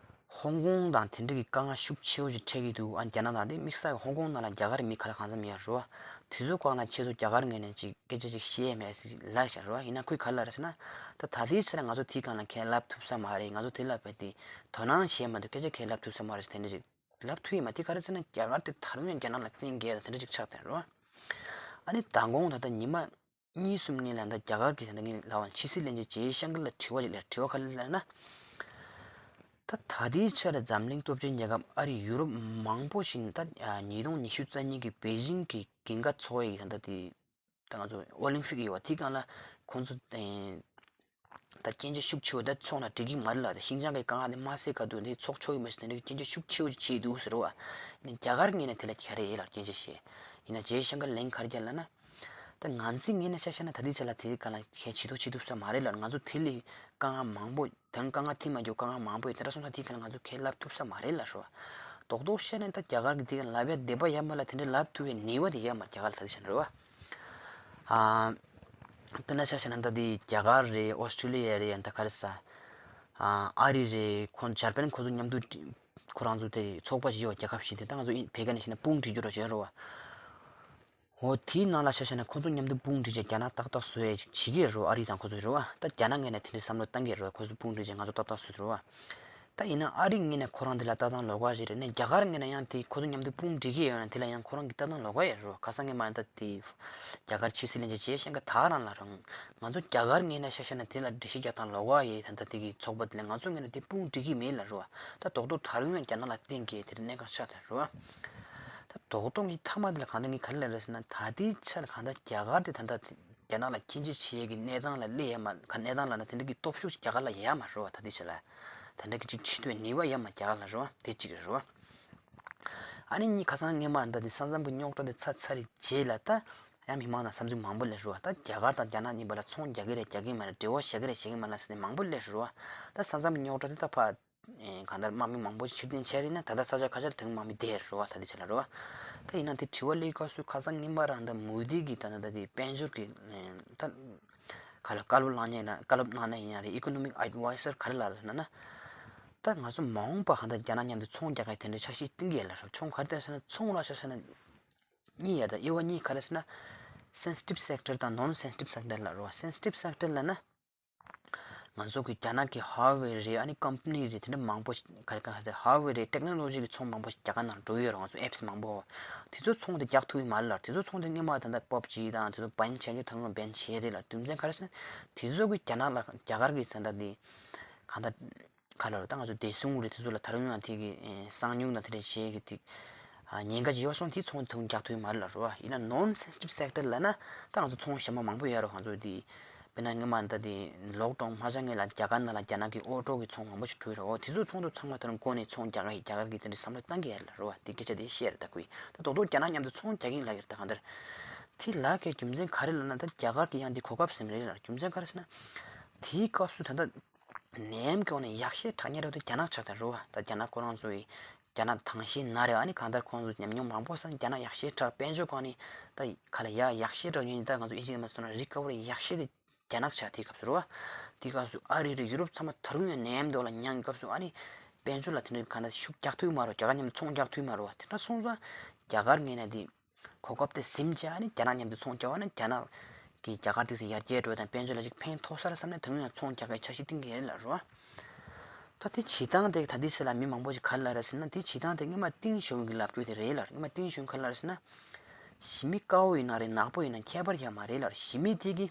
ཧོང་ཀོང་དང་དེ་འདྲ་གི་དཀའ་ངལ་ཤུགས་ཆེ་བོ་ཞིག་འཕྲད་ཀྱི་འདུག་ཨ་རྒྱ་ནག་དང་དེ་དམིགས་བསལ་ཧོང་ཀོང་ནང་ལ་རྒྱ་གར་མི་ག་ལ་གང་འཚམ་ཡོད་རེད་བ། དེ་ཚོ་སྒང་ལ་ཁྱེད་ཚོ་རྒྱ་གར་ངོས་ནས་ཅིག་སྐད་ཆ་ཅིག་བཤད་མེད་ཟེར་ལབ་བཞག་རེད་བ། ཡིན་ན་ཁོས་ག་ལབ་རེད་ཟེར་ན། ད་ད་ལྟའི་ཆར་ང་ཚོ་དེའི་སྒང་ལ་ཁས་ལབ་ཐུབ་ས་མ་རེད། ང་ཚོ་དེ་ལ་བས་དེ་དོ་སྣང་བྱས་མ་འདུག་སྐད་ཆ་ཁས་ལབ་ཐུབ་ས་མ་རེད་ཟེར་དེ་འདྲ་ཅིག་ལབ་ཐུབ་ཡོད་མ། དེ་ག་རེ་ཟེར་ན་རྒྱ་གར་དེ་ད་རུང་ཡང་རྒྱ་ནག་ལ་བརྟེན་གྱི་ཡོད་དང་དེ་འདྲ་ཅིག་ཆགས་བསྡད་རེད་བ། ཨ་ནི་མདང་དགོང་ད་ལྟ་ཉི་མ་གཉིས་གསུམ་སྔོན་ལ་ད་རྒྱ་གར་གྱི་ད་ལྟ་ངས་ལབ་པ་ཕྱི་སྲིད་བློན་ཆེན་ཇེ་ཤང་ཀར་ལ་དྲི་བ་ཅིག་སླེབས། དྲི་བ་ག་རེ་སླེབས་ན། ད་ད་ལྟའི་ཆར་འཛམ་གླིང་སྟོབས་ཆེན་རྒྱལ་ཁབ་ཨ་རི་ཡུ་རོབ་མང་པོ་ཞིག་ད་ཉིས་སྟོང་ཉི་ཤུ་རྩ་གཉིས་ཀྱི་པེ་ཅིང་གི་རྒྱལ་ཁབ་ཚོགས་པའི་ད་ལྟ་དེ་ད་ང་ཚོ་ཨོ་ལིམ་ཕིག་ཡོད་པ་དེའི་སྒང་ལ་ཁོང་ཚོ་ད་སྐྱོན་བརྗོད་ཤུགས་ཆེ་བོ་ད་ཚོགས་ན་འགྲིག་གི་མ་རེད་ལབ། ད་ཤིན་ཅང་གི་དཀའ་ངལ་དེ་མ་སེལ་ག་དུས་འདི་ཚོགས་ཆོག་གི་མ་རེད་ཟེར་དེ་འདྲའི་སྐྱོན་བརྗོད་ཤུགས་ཆེ་བོ་ཅིག་བྱས་འདུག་ཟེར་བ། ཡིན་ན་རྒྱ་གར་ངོས་ནས་དེ་ལ་ག་རེ་ཡིན་ལབ་སྐྱོན་བརྗོད་བྱས། ཡིན་ན་ཇེ་ཤང་ཀར་ལན་ག་རེ་བརྒྱབ་ལབ་ན། ད་ང་ཚོའི་ངོས་ནས་ཆ་བཞག་ན་ད་ལྟའི་ཆ་ལ་དེའི་སྒང་ལ་གས་བྱེད་ཐུབ་བྱེད་ཐུབ་ས་མ་རེད་ལབ། ང་ཚོ་དེ་ལས་དཀའ་ངལ་མང་པོ་དང་དཀའ་ངལ་དེ་མ་འཇོག་དཀའ་ངལ་མང་པོ་ཡོད། དེ་འདྲ་སོང་ཙང་དེའི་སྒང་ལ་ང་ཚོ་གས་ལབ་ཐུབ་ས་མ་རེད་ལབ་རེད་བ། རྡོག་རྡོག་བཤད་ན་ད་རྒྱ་གར་གྱི་དེ་ག་ལབ་ཡ་འདོད་པ་ཡོད་མ་ལ་དེ་འདྲ་ལབ་ཐུབ་པའི་ནུས་པ་དེ་ཡོད་མ་རེད་རྒྱ་གར་ལ་ད་ལྟའི་ཆ་ནས་རེད་བ། ཨ། དཔེར་ན་ཆ་བཞག་ན་ད་དེ་རྒྱ་གར་རེད། ཨོ་སི་ཀྲི་ལི་ཡ་རེད། ཡང་ད་ག་རེ་ཟ། ཨ། ཨ་རི་རེད། ཁོང་འཇར་པན་ཁོ་ཚོ་མཉམ་དུ་ཁོ་རང་ཚོ་དེ་ཚོགས་པ་ཞིག་ཡོད། རྒྱལ་ཁབ་བཞི་དེ་ད་ང་ཚོ་ཨིན་བོད་སྐད་ནས་བཤད་ན་དཔུང་སྒྲིག་རྒྱུ་རོ་བྱས་རོ་བ། འོ་དེའི་ནང་ལ་ཆ་བཞག་ན་ཁོ་ཚོ་མཉམ་དུ་དཔུང་སྒྲིག་བྱས་རྒྱ་ནག་ཏག་ཏག་བཟོ་ཡས་ཅིག་བྱེད་ཀྱི་རེད་རོ། ཨ་རི་དང་ཁོ་ཚོ་རེད་བ། ད་རྒྱ་ནག་ངོས་ནས་དེ་འདྲའི་བསམ་བློ་བཏང་གི་རེད་རོ། ཁོ་ཚོ་དཔུང་སྒྲིག་བྱས་ང་ཚོ་ཏག་ཏག་བཟོས་རེད་བ། ད་ཡིན་ན་ཨ་རི་ངོས་ནས་ཁོ་རང་དེ་ལ་ལྟ་སྟངས་ལོགས་ཀ་ཞིག་རེད་ནས། རྒྱ་གར་ངོས་ནས་ཡང་དེ་ཁོ་ཚོ་མཉམ་དུ་དཔུང་སྒྲིག་གི་ཡོད་ན་དེ་ལ་ཡང་ཁོ་རང་གི་ལྟ་སྟངས་ལོགས་ཀ་ཡོད་རེད་བ། ཁ་སང་ངས་མ་ཡིན་ད་དེ་རྒྱ་གར་ཕྱི་སྲིད་བློན་ཆེན་ཇེ་ཤང་ཀར་ད་རང་ལ་རང་ང་ཚོ་རྒྱ་གར་ངོས་ནས་ཤ་ཤ་ན་དེ་ལ་འགྲེལ་བཤད་རྒྱག་སྟངས་ལོགས་ཀ་ཡོད། ད་ལྟ་དེ་གི་ཚོགས་པ་དེ་ལ་ང་ཚོ་ངོས་ནས་དེ་དཔུང་སྒྲིག་གི་མེད་ལབ་རེད་བ། ད་རྡོག་རྡོག་ད་རུང་ཡང་རྒྱ་ནག་ལ་བརྟེན་གི་དེ་རེད་གནད་འགག་ཆགས་ད་རེད་བ། ད་རྡོག་རྡོག་གི་མཐའ་མ་དེ་ལ་གང་ལྟར་ངས་ག་རེ་ལབ་རེད་ཟེར་ན། ད་ལྟའི་ཆ་ལ་གང་ལྟར་རྒྱ་གར་དེ་ད་ལྟ་རྒྱ་ནག་ལ་སྐྱོན་བརྗོད་བྱེད་ཡས་ཀྱི་གནས་སྟངས་ལ་སླེབས་ཡ་མ་ག་གནས་སྟངས་ལ་ན་དེ་འདྲ་གི་སྟོབས་ཤུགས་ཤིག་རྒྱ་གར་ལ་ཡོད་མ་རེད་བ། ད་ལྟའི་ཆ་ལ་དེ་འདྲ་གི་ཅིག་བྱེད་ཐུབ་པའི་ནུས་པ་ཡོད་མ་རྒྱ་གར་ལ་རེད་བ། དེ་གཅིག་རེད་བ། ཨ་ནི་གཉིས་ཁ་སང་ངས་མ་ད་དེ་ས་མཚམས་ཀྱི་རྙོག་དྲ་དེ་ཚར་ཚར་རེད་རྗེས་ལ་ད་ཡང་མི་མང་ནང་བསམ་ཚུལ་མང་པོ་སླེབས་རེད་བ། ད་རྒྱ་གར་དང་རྒྱ་ནག་གཉིས་བར་ལ་ཚོང་རྒྱག་གི་རེད་རྒྱག་གི་མ་རེད། འབྲེལ་བ་བཞག་གི་རེད་བཞག་གི་མ་རེད་ཟེར་ནས་མང་པོ་སླེབས་རེད་བ། ད་ས་མཚམས་ཀྱི་རྙོག་དྲ་དེ་ད་ཕར། ཨེ་གང་ལྟར་དམག་མི་མང་པོ་ཕྱིར་འཐེན་བྱས་རེད་ན་ད་ལྟ་ས་ཆ་ཁ་ཤས་ལ་དོན་དམག་མི་བསྡད་རེད་བ། ད་ལྟའི་ཆ་ལ་རེད་བ། ད་ཡིན་ན་དེ་དྲི་བ་སླེབས་སྐབས་སུ་ཁ་སང་ཉིན་མ་རང་ད་མོ་དི་གི་ད་ད་ད་དེ་དཔལ་འབྱོར་གི་ཨེ་ད་ག་ལ་བཀའ་སློབ་གནང་མཁན་ན་བཀའ་སློབ་གནང་ན་ཡིན་ཡང་རེད། ཨི་ཀོ་ནོ་མིག་ཨེཌ་ཝའི་སར་ག་རེ་ལབ་རེད་ན་ན། ད་ང་ཚོ་མ་འོངས་པ་གང་ལྟར་རྒྱ་ནག་མཉམ་དུ་ཚོང་རྒྱག་ག་དེ་འདྲའི་འཆར་གཞི་བཏིང་གི་ཡོད་ལབ་རེད། ཚོང་ག་རེ་བལྟས་ཟེར་ན་ཚོང་ལ་ཆ་བཞག་ན་གཉིས་ཡོད། ད་དབྱེ་བ་གཉིས་ག་རེ་ཟེར་ན། སེན་སི་ཊིབ་སེག་ཊར་དང་ནོན་སེན་སི་ཊིབ་སེག་ཊར་ལབ་རེད་བ། སེན་སི་ཊིབ་སེག་ཊར་ལབ་ན། ང་ཚོ་གི་རྒྱ་ནག་གི་ཧྭ་ཝེ་རེད། ཨ་ནི་ཀམ་པ་ནི་རེད། དེ་འདྲ་མང་པོ་ཞིག་ག་རེ་ག་རེ་ཧྭ་ཝེ་རེད། ཊེག་ནོ་ལོ་ཇི་གི་ཚོང་མང་པོ་ཞིག་རྒྱ་གར་ནང་འགྲོ་ཡི་ཡོད་རེད། ང་ཚོ་ཨེབ་སི་མང་པོ། དེ་ཚོ་ཚོང་དེ་རྒྱག་ཐུབ་ཡི་མ་རེད་ལ། དེ་ཚོ་ཚོང་དེ་སྔོན་མ་ད་ལྟ་པབ་ཇི་དང་དེ་ཚོ་བན་བྱས་རྒྱུ་ད་རུང་བན་བྱས་རེད་ལ། རྒྱུ་མཚན་ག་རེ་ཟེར་ན་དེ་ཚོ་གི་རྒྱ་ནག་ལ་རྒྱ་གར་གི་ས་ད་དེ་གང་ལྟར་ག་ལ་རོ། ད་ང་ཚོ་བདེ་སྲུང་རེད། དེ་ཚོ་ལ་ད་རུང་ཡང་དེ་གི་ཨེ་གསང་ཉུལ་དང་དེ་འདྲ་བྱས་གི་དེ་ཨ་ཉེན་ཁ་ཡོད་སོང་དེ་ཚོང་དེ་རྒྱག་ཐུབ་ཡི་མ་རེད་ལ་རོ། ཡིན་ན་ནོན་སེན་སི་ཊིབ་སེག་ཊར་ལབ་ན་ད་ང་ཚོ་ཚོང་གཞན་པ་མང་པོ་ཡོད་རོ། ང་ཚོ་དེ་དཔེར་ན་སྔོན་མ་ད་དེ་ལོག་ཀྲོན་མ་ཆགས་སྔོན་ལ་རྒྱ་གར་ནང་ལ་རྒྱ་ནག་གི་ཨོ་ཊོ་གི་ཚོང་མང་པོ་ཞིག་འགྲོ་ཡི་རོ། དེ་ཚོ་ཚོང་དུ་ཚང་མ་ད་རུང་འགོ་ནས་ཚོང་རྒྱག་གི་རྒྱ་གར་གི་དེ་འདྲ་བསམ་བློ་བཏང་གི་ཡོད་ལ་རོ། དེ་སྐད་ཆ་དེ་བཤད་རེད། ད་ཁུ་ཡི་ད་རྡོག་རྡོག་རྒྱ་ནག་མཉམ་དུ་ཚོང་རྒྱག་གི་ཡིན་ལབ་ཡོད་རེད། ད་གང་ལྟར་དེ་ལབ་ཀའི་རྒྱུ་མཚན་ག་རེ་ལབ་ན་ད་རྒྱ་གར་གི་ཡང་དེ་གོ་སྐབས་ཟིན་རེད་ལ། རྒྱུ་མཚན་ག་རེ་ཟེར་ན་དེའི་སྐབས་སུ་ད་ལྟ་ནད་ཡམས་ཀྱི་འོག་ནས་ཡག་ཤོས་དྲག་མཁན་རེད་དེ་རྒྱ་ནག་ཆགས་ད་རུ་བ། ད་རྒྱ་ནག་ཁོ་རང་ཚོ་ཡི་རྒྱ་ནག་དང་ཤེས་ན་རེད། ཨ་ནི་གང་ལྟར་ཁོང་ཚོ་ཉམས་མྱོང་མང་པོ་སང་རྒྱ་ནག་ཡག་ཤོས་དྲག་དཔལ་འབྱོར་སྒང་ནས་ད་ག་ལ་ཡ་ཡག་ཤོས་དྲག་ཉོས་ནས་ད་ང་ཚོ་ཨིན་ཇི་ནས་མ་སོང་ན་རི་ཀ་བ་རི་ཡག་ཤོས་དེ་རྒྱ་ནག་ཆགས་དེའི་སྐབས་སུ་རུ་བ། དེའི་སྐབས་སུ་ཨ་རི་རེད་ཡུ་རོབ་ཚང་མ་ད་རུང་ཡང་ནད་ཡམས་འདི་འོག་ལ་མྱངས་སྐབས་སུ་ཨ་ནི་དཔལ་འབྱོར་ལ་དེ་འདྲ་གང་ལྟར་ཤུགས་རྒྱག་ཐུབ་མ་རུ་བ། རྒྱ་གར་མཉམ་དུ་ཚོང་རྒྱག་ཐུབ་མ་རུ་བ། དེ་འདྲ་སོང་ཙང་རྒྱ་གར་ངོས་ནས་དེ། གོ་སྐབས་དེ་ཟིན་བྱས་ཨ་ནི་རྒྱ་ནག་མཉམ་དུ་ཚོང་རྒྱག་པ་ན་རྒྱ་ནག་གིས་རྒྱ་གར་དེ་ཚོ་ཡར་རྒྱས་འགྲོ་དང་དཔལ་འབྱོར་ལ་ཅིག་ཕན་ཐོགས་ས་རེད་བསམ་ནས་དེ་སྔོན་ཡང་ཚོང་རྒྱག་གི་འཆར་གཞི་བཏིང་གི་ཡོད་རེད་ལ་རོ། ད་དེ་བྱེད་སྟངས་དེ་ད་ལྟའི་ཆ་ལ་མི་མང་པོ་ཞིག་ག་རེ་ལབ་རེད་ཟེར་ན། དེ་བྱེད་སྟངས་དེ་སྔོན་མ་ཏིང་ཞོན་གྱི་ལབ་རྒྱུ་དེ་རེད་ལ། སྔོན་མ་ཏིང་ཞོན་ག་རེ་ལབ་རེད་ཟེར་ན། ཞི་མི་དཀར་པོ་ཡིན་ན་རེད་ནག་པོ་ཡིན་ན་ཁྱད་པར་ཡང་མ་རེད་ལ། ཞི་མི་དེ་གི་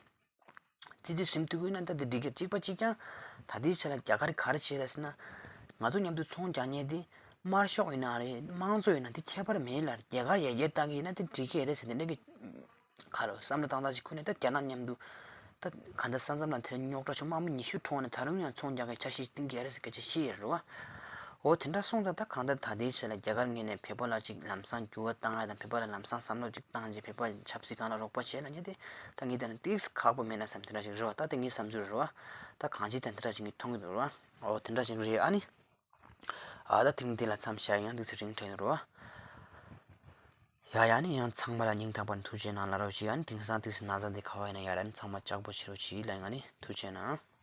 ཙི་ཙི་ཟིན་ཐུབ་ཀྱི་ཡོད་ན་ད་དེ་འགྲིག་གི། གཅིག་པ་གཅིག་རྐྱང་ད་ལྟའི་ཆ་ལ་རྒྱ་གར་ག་རེ་བྱས་ལ་ཟེར་ན། ང་ཚོ་མཉམ་དུ་ཚོང་རྒྱག་མཁན་དེ་དམར་ཤོག་ཡིན་ན་རེད་དམངས་གཙོ་ཡིན་ན་དེ་ཁྱད་པར་མེད་ལ། རྒྱ་གར་ཡར་རྒྱས་བཏང་གི་ཡིན་ན་དེ་འགྲིག་གི་རེད་ཟེར་དེ་འདྲ་གི་ཁ་ལོ་བསམ་བློ་བཏང་སྟངས་ཅིག་ཁུར་ནས་ད་རྒྱ་ནག་མཉམ་དུ་ད་ག་འདྲ་ས་མཚམས་ལ་དེ་རྙོག་དྲ་བྱུང་དམག་མི་ཉི་ཤུ་གྲོངས་ནས་ད་རུང་ཡང་ཚོང་རྒྱག་གི་འཆར་གཞི་བཏིང་གི་ཡོད་རེད་ཟེར་སྐད་ཆ་བཤད་ཡོད་རེད་བ། འོ་དེ་འདྲ་སོང་ཙང་ད་གང་ལྟར་ད་ལྟའི་ཆ་ལ་རྒྱ་གར་ངོས་ནས་བོད་པ་ལ་ཅིག་ལམ་སང་འགྱུར་བ་བཏང་ཡ་དང་བོད་པ་ལ་ལམ་སང་བསམ་བློ་ཅིག་བཏང་རྗེས་བོད་པ་ཆབ་སྲིད་སྒང་ལ་རོགས་པ་བྱེད་ལ་ཉེ་དེ་ད་ངས་ད་ནི་ཏིག་ཁག་པོ་མེད་ན་བསམ་དེ་འདྲ་ཅིག་རེད་བ། ད་དེ་ངའི་བསམ་ཚུལ་རེད་བ། ད་གང་ཅི་ད་འདི་འདྲ་ཅིག་ངས་མཐོང་གི་འདུག་རེད་བ། འོ་དེ་འདྲ་ཅིག་རེད། ཨ་ནི། ཨ་ད་ཐེངས་འདི་ལ་མཚམས་བཞག་ཡང་འདུག་ཚེ་རིང་དྲན་རོ། ཡ་ཡ་ནི་ཡང་ཚང་མ་ལ་སྙིང་ཐག་པ་ནས་ཐུགས་རྗེ་གནང་ལ་རོགས་ཅི། ཡ་ནི་དེང་སང་དུས་སུ་ན་ཚ་འདི་ག་བ་ཡིན་ན་ཡ་ར་ནི་ཚང་མ་ལྕགས་པོ་བྱེད་རོགས་ཅི་ལ་ཡང་ནི་ཐུགས་རྗེ་གནང་།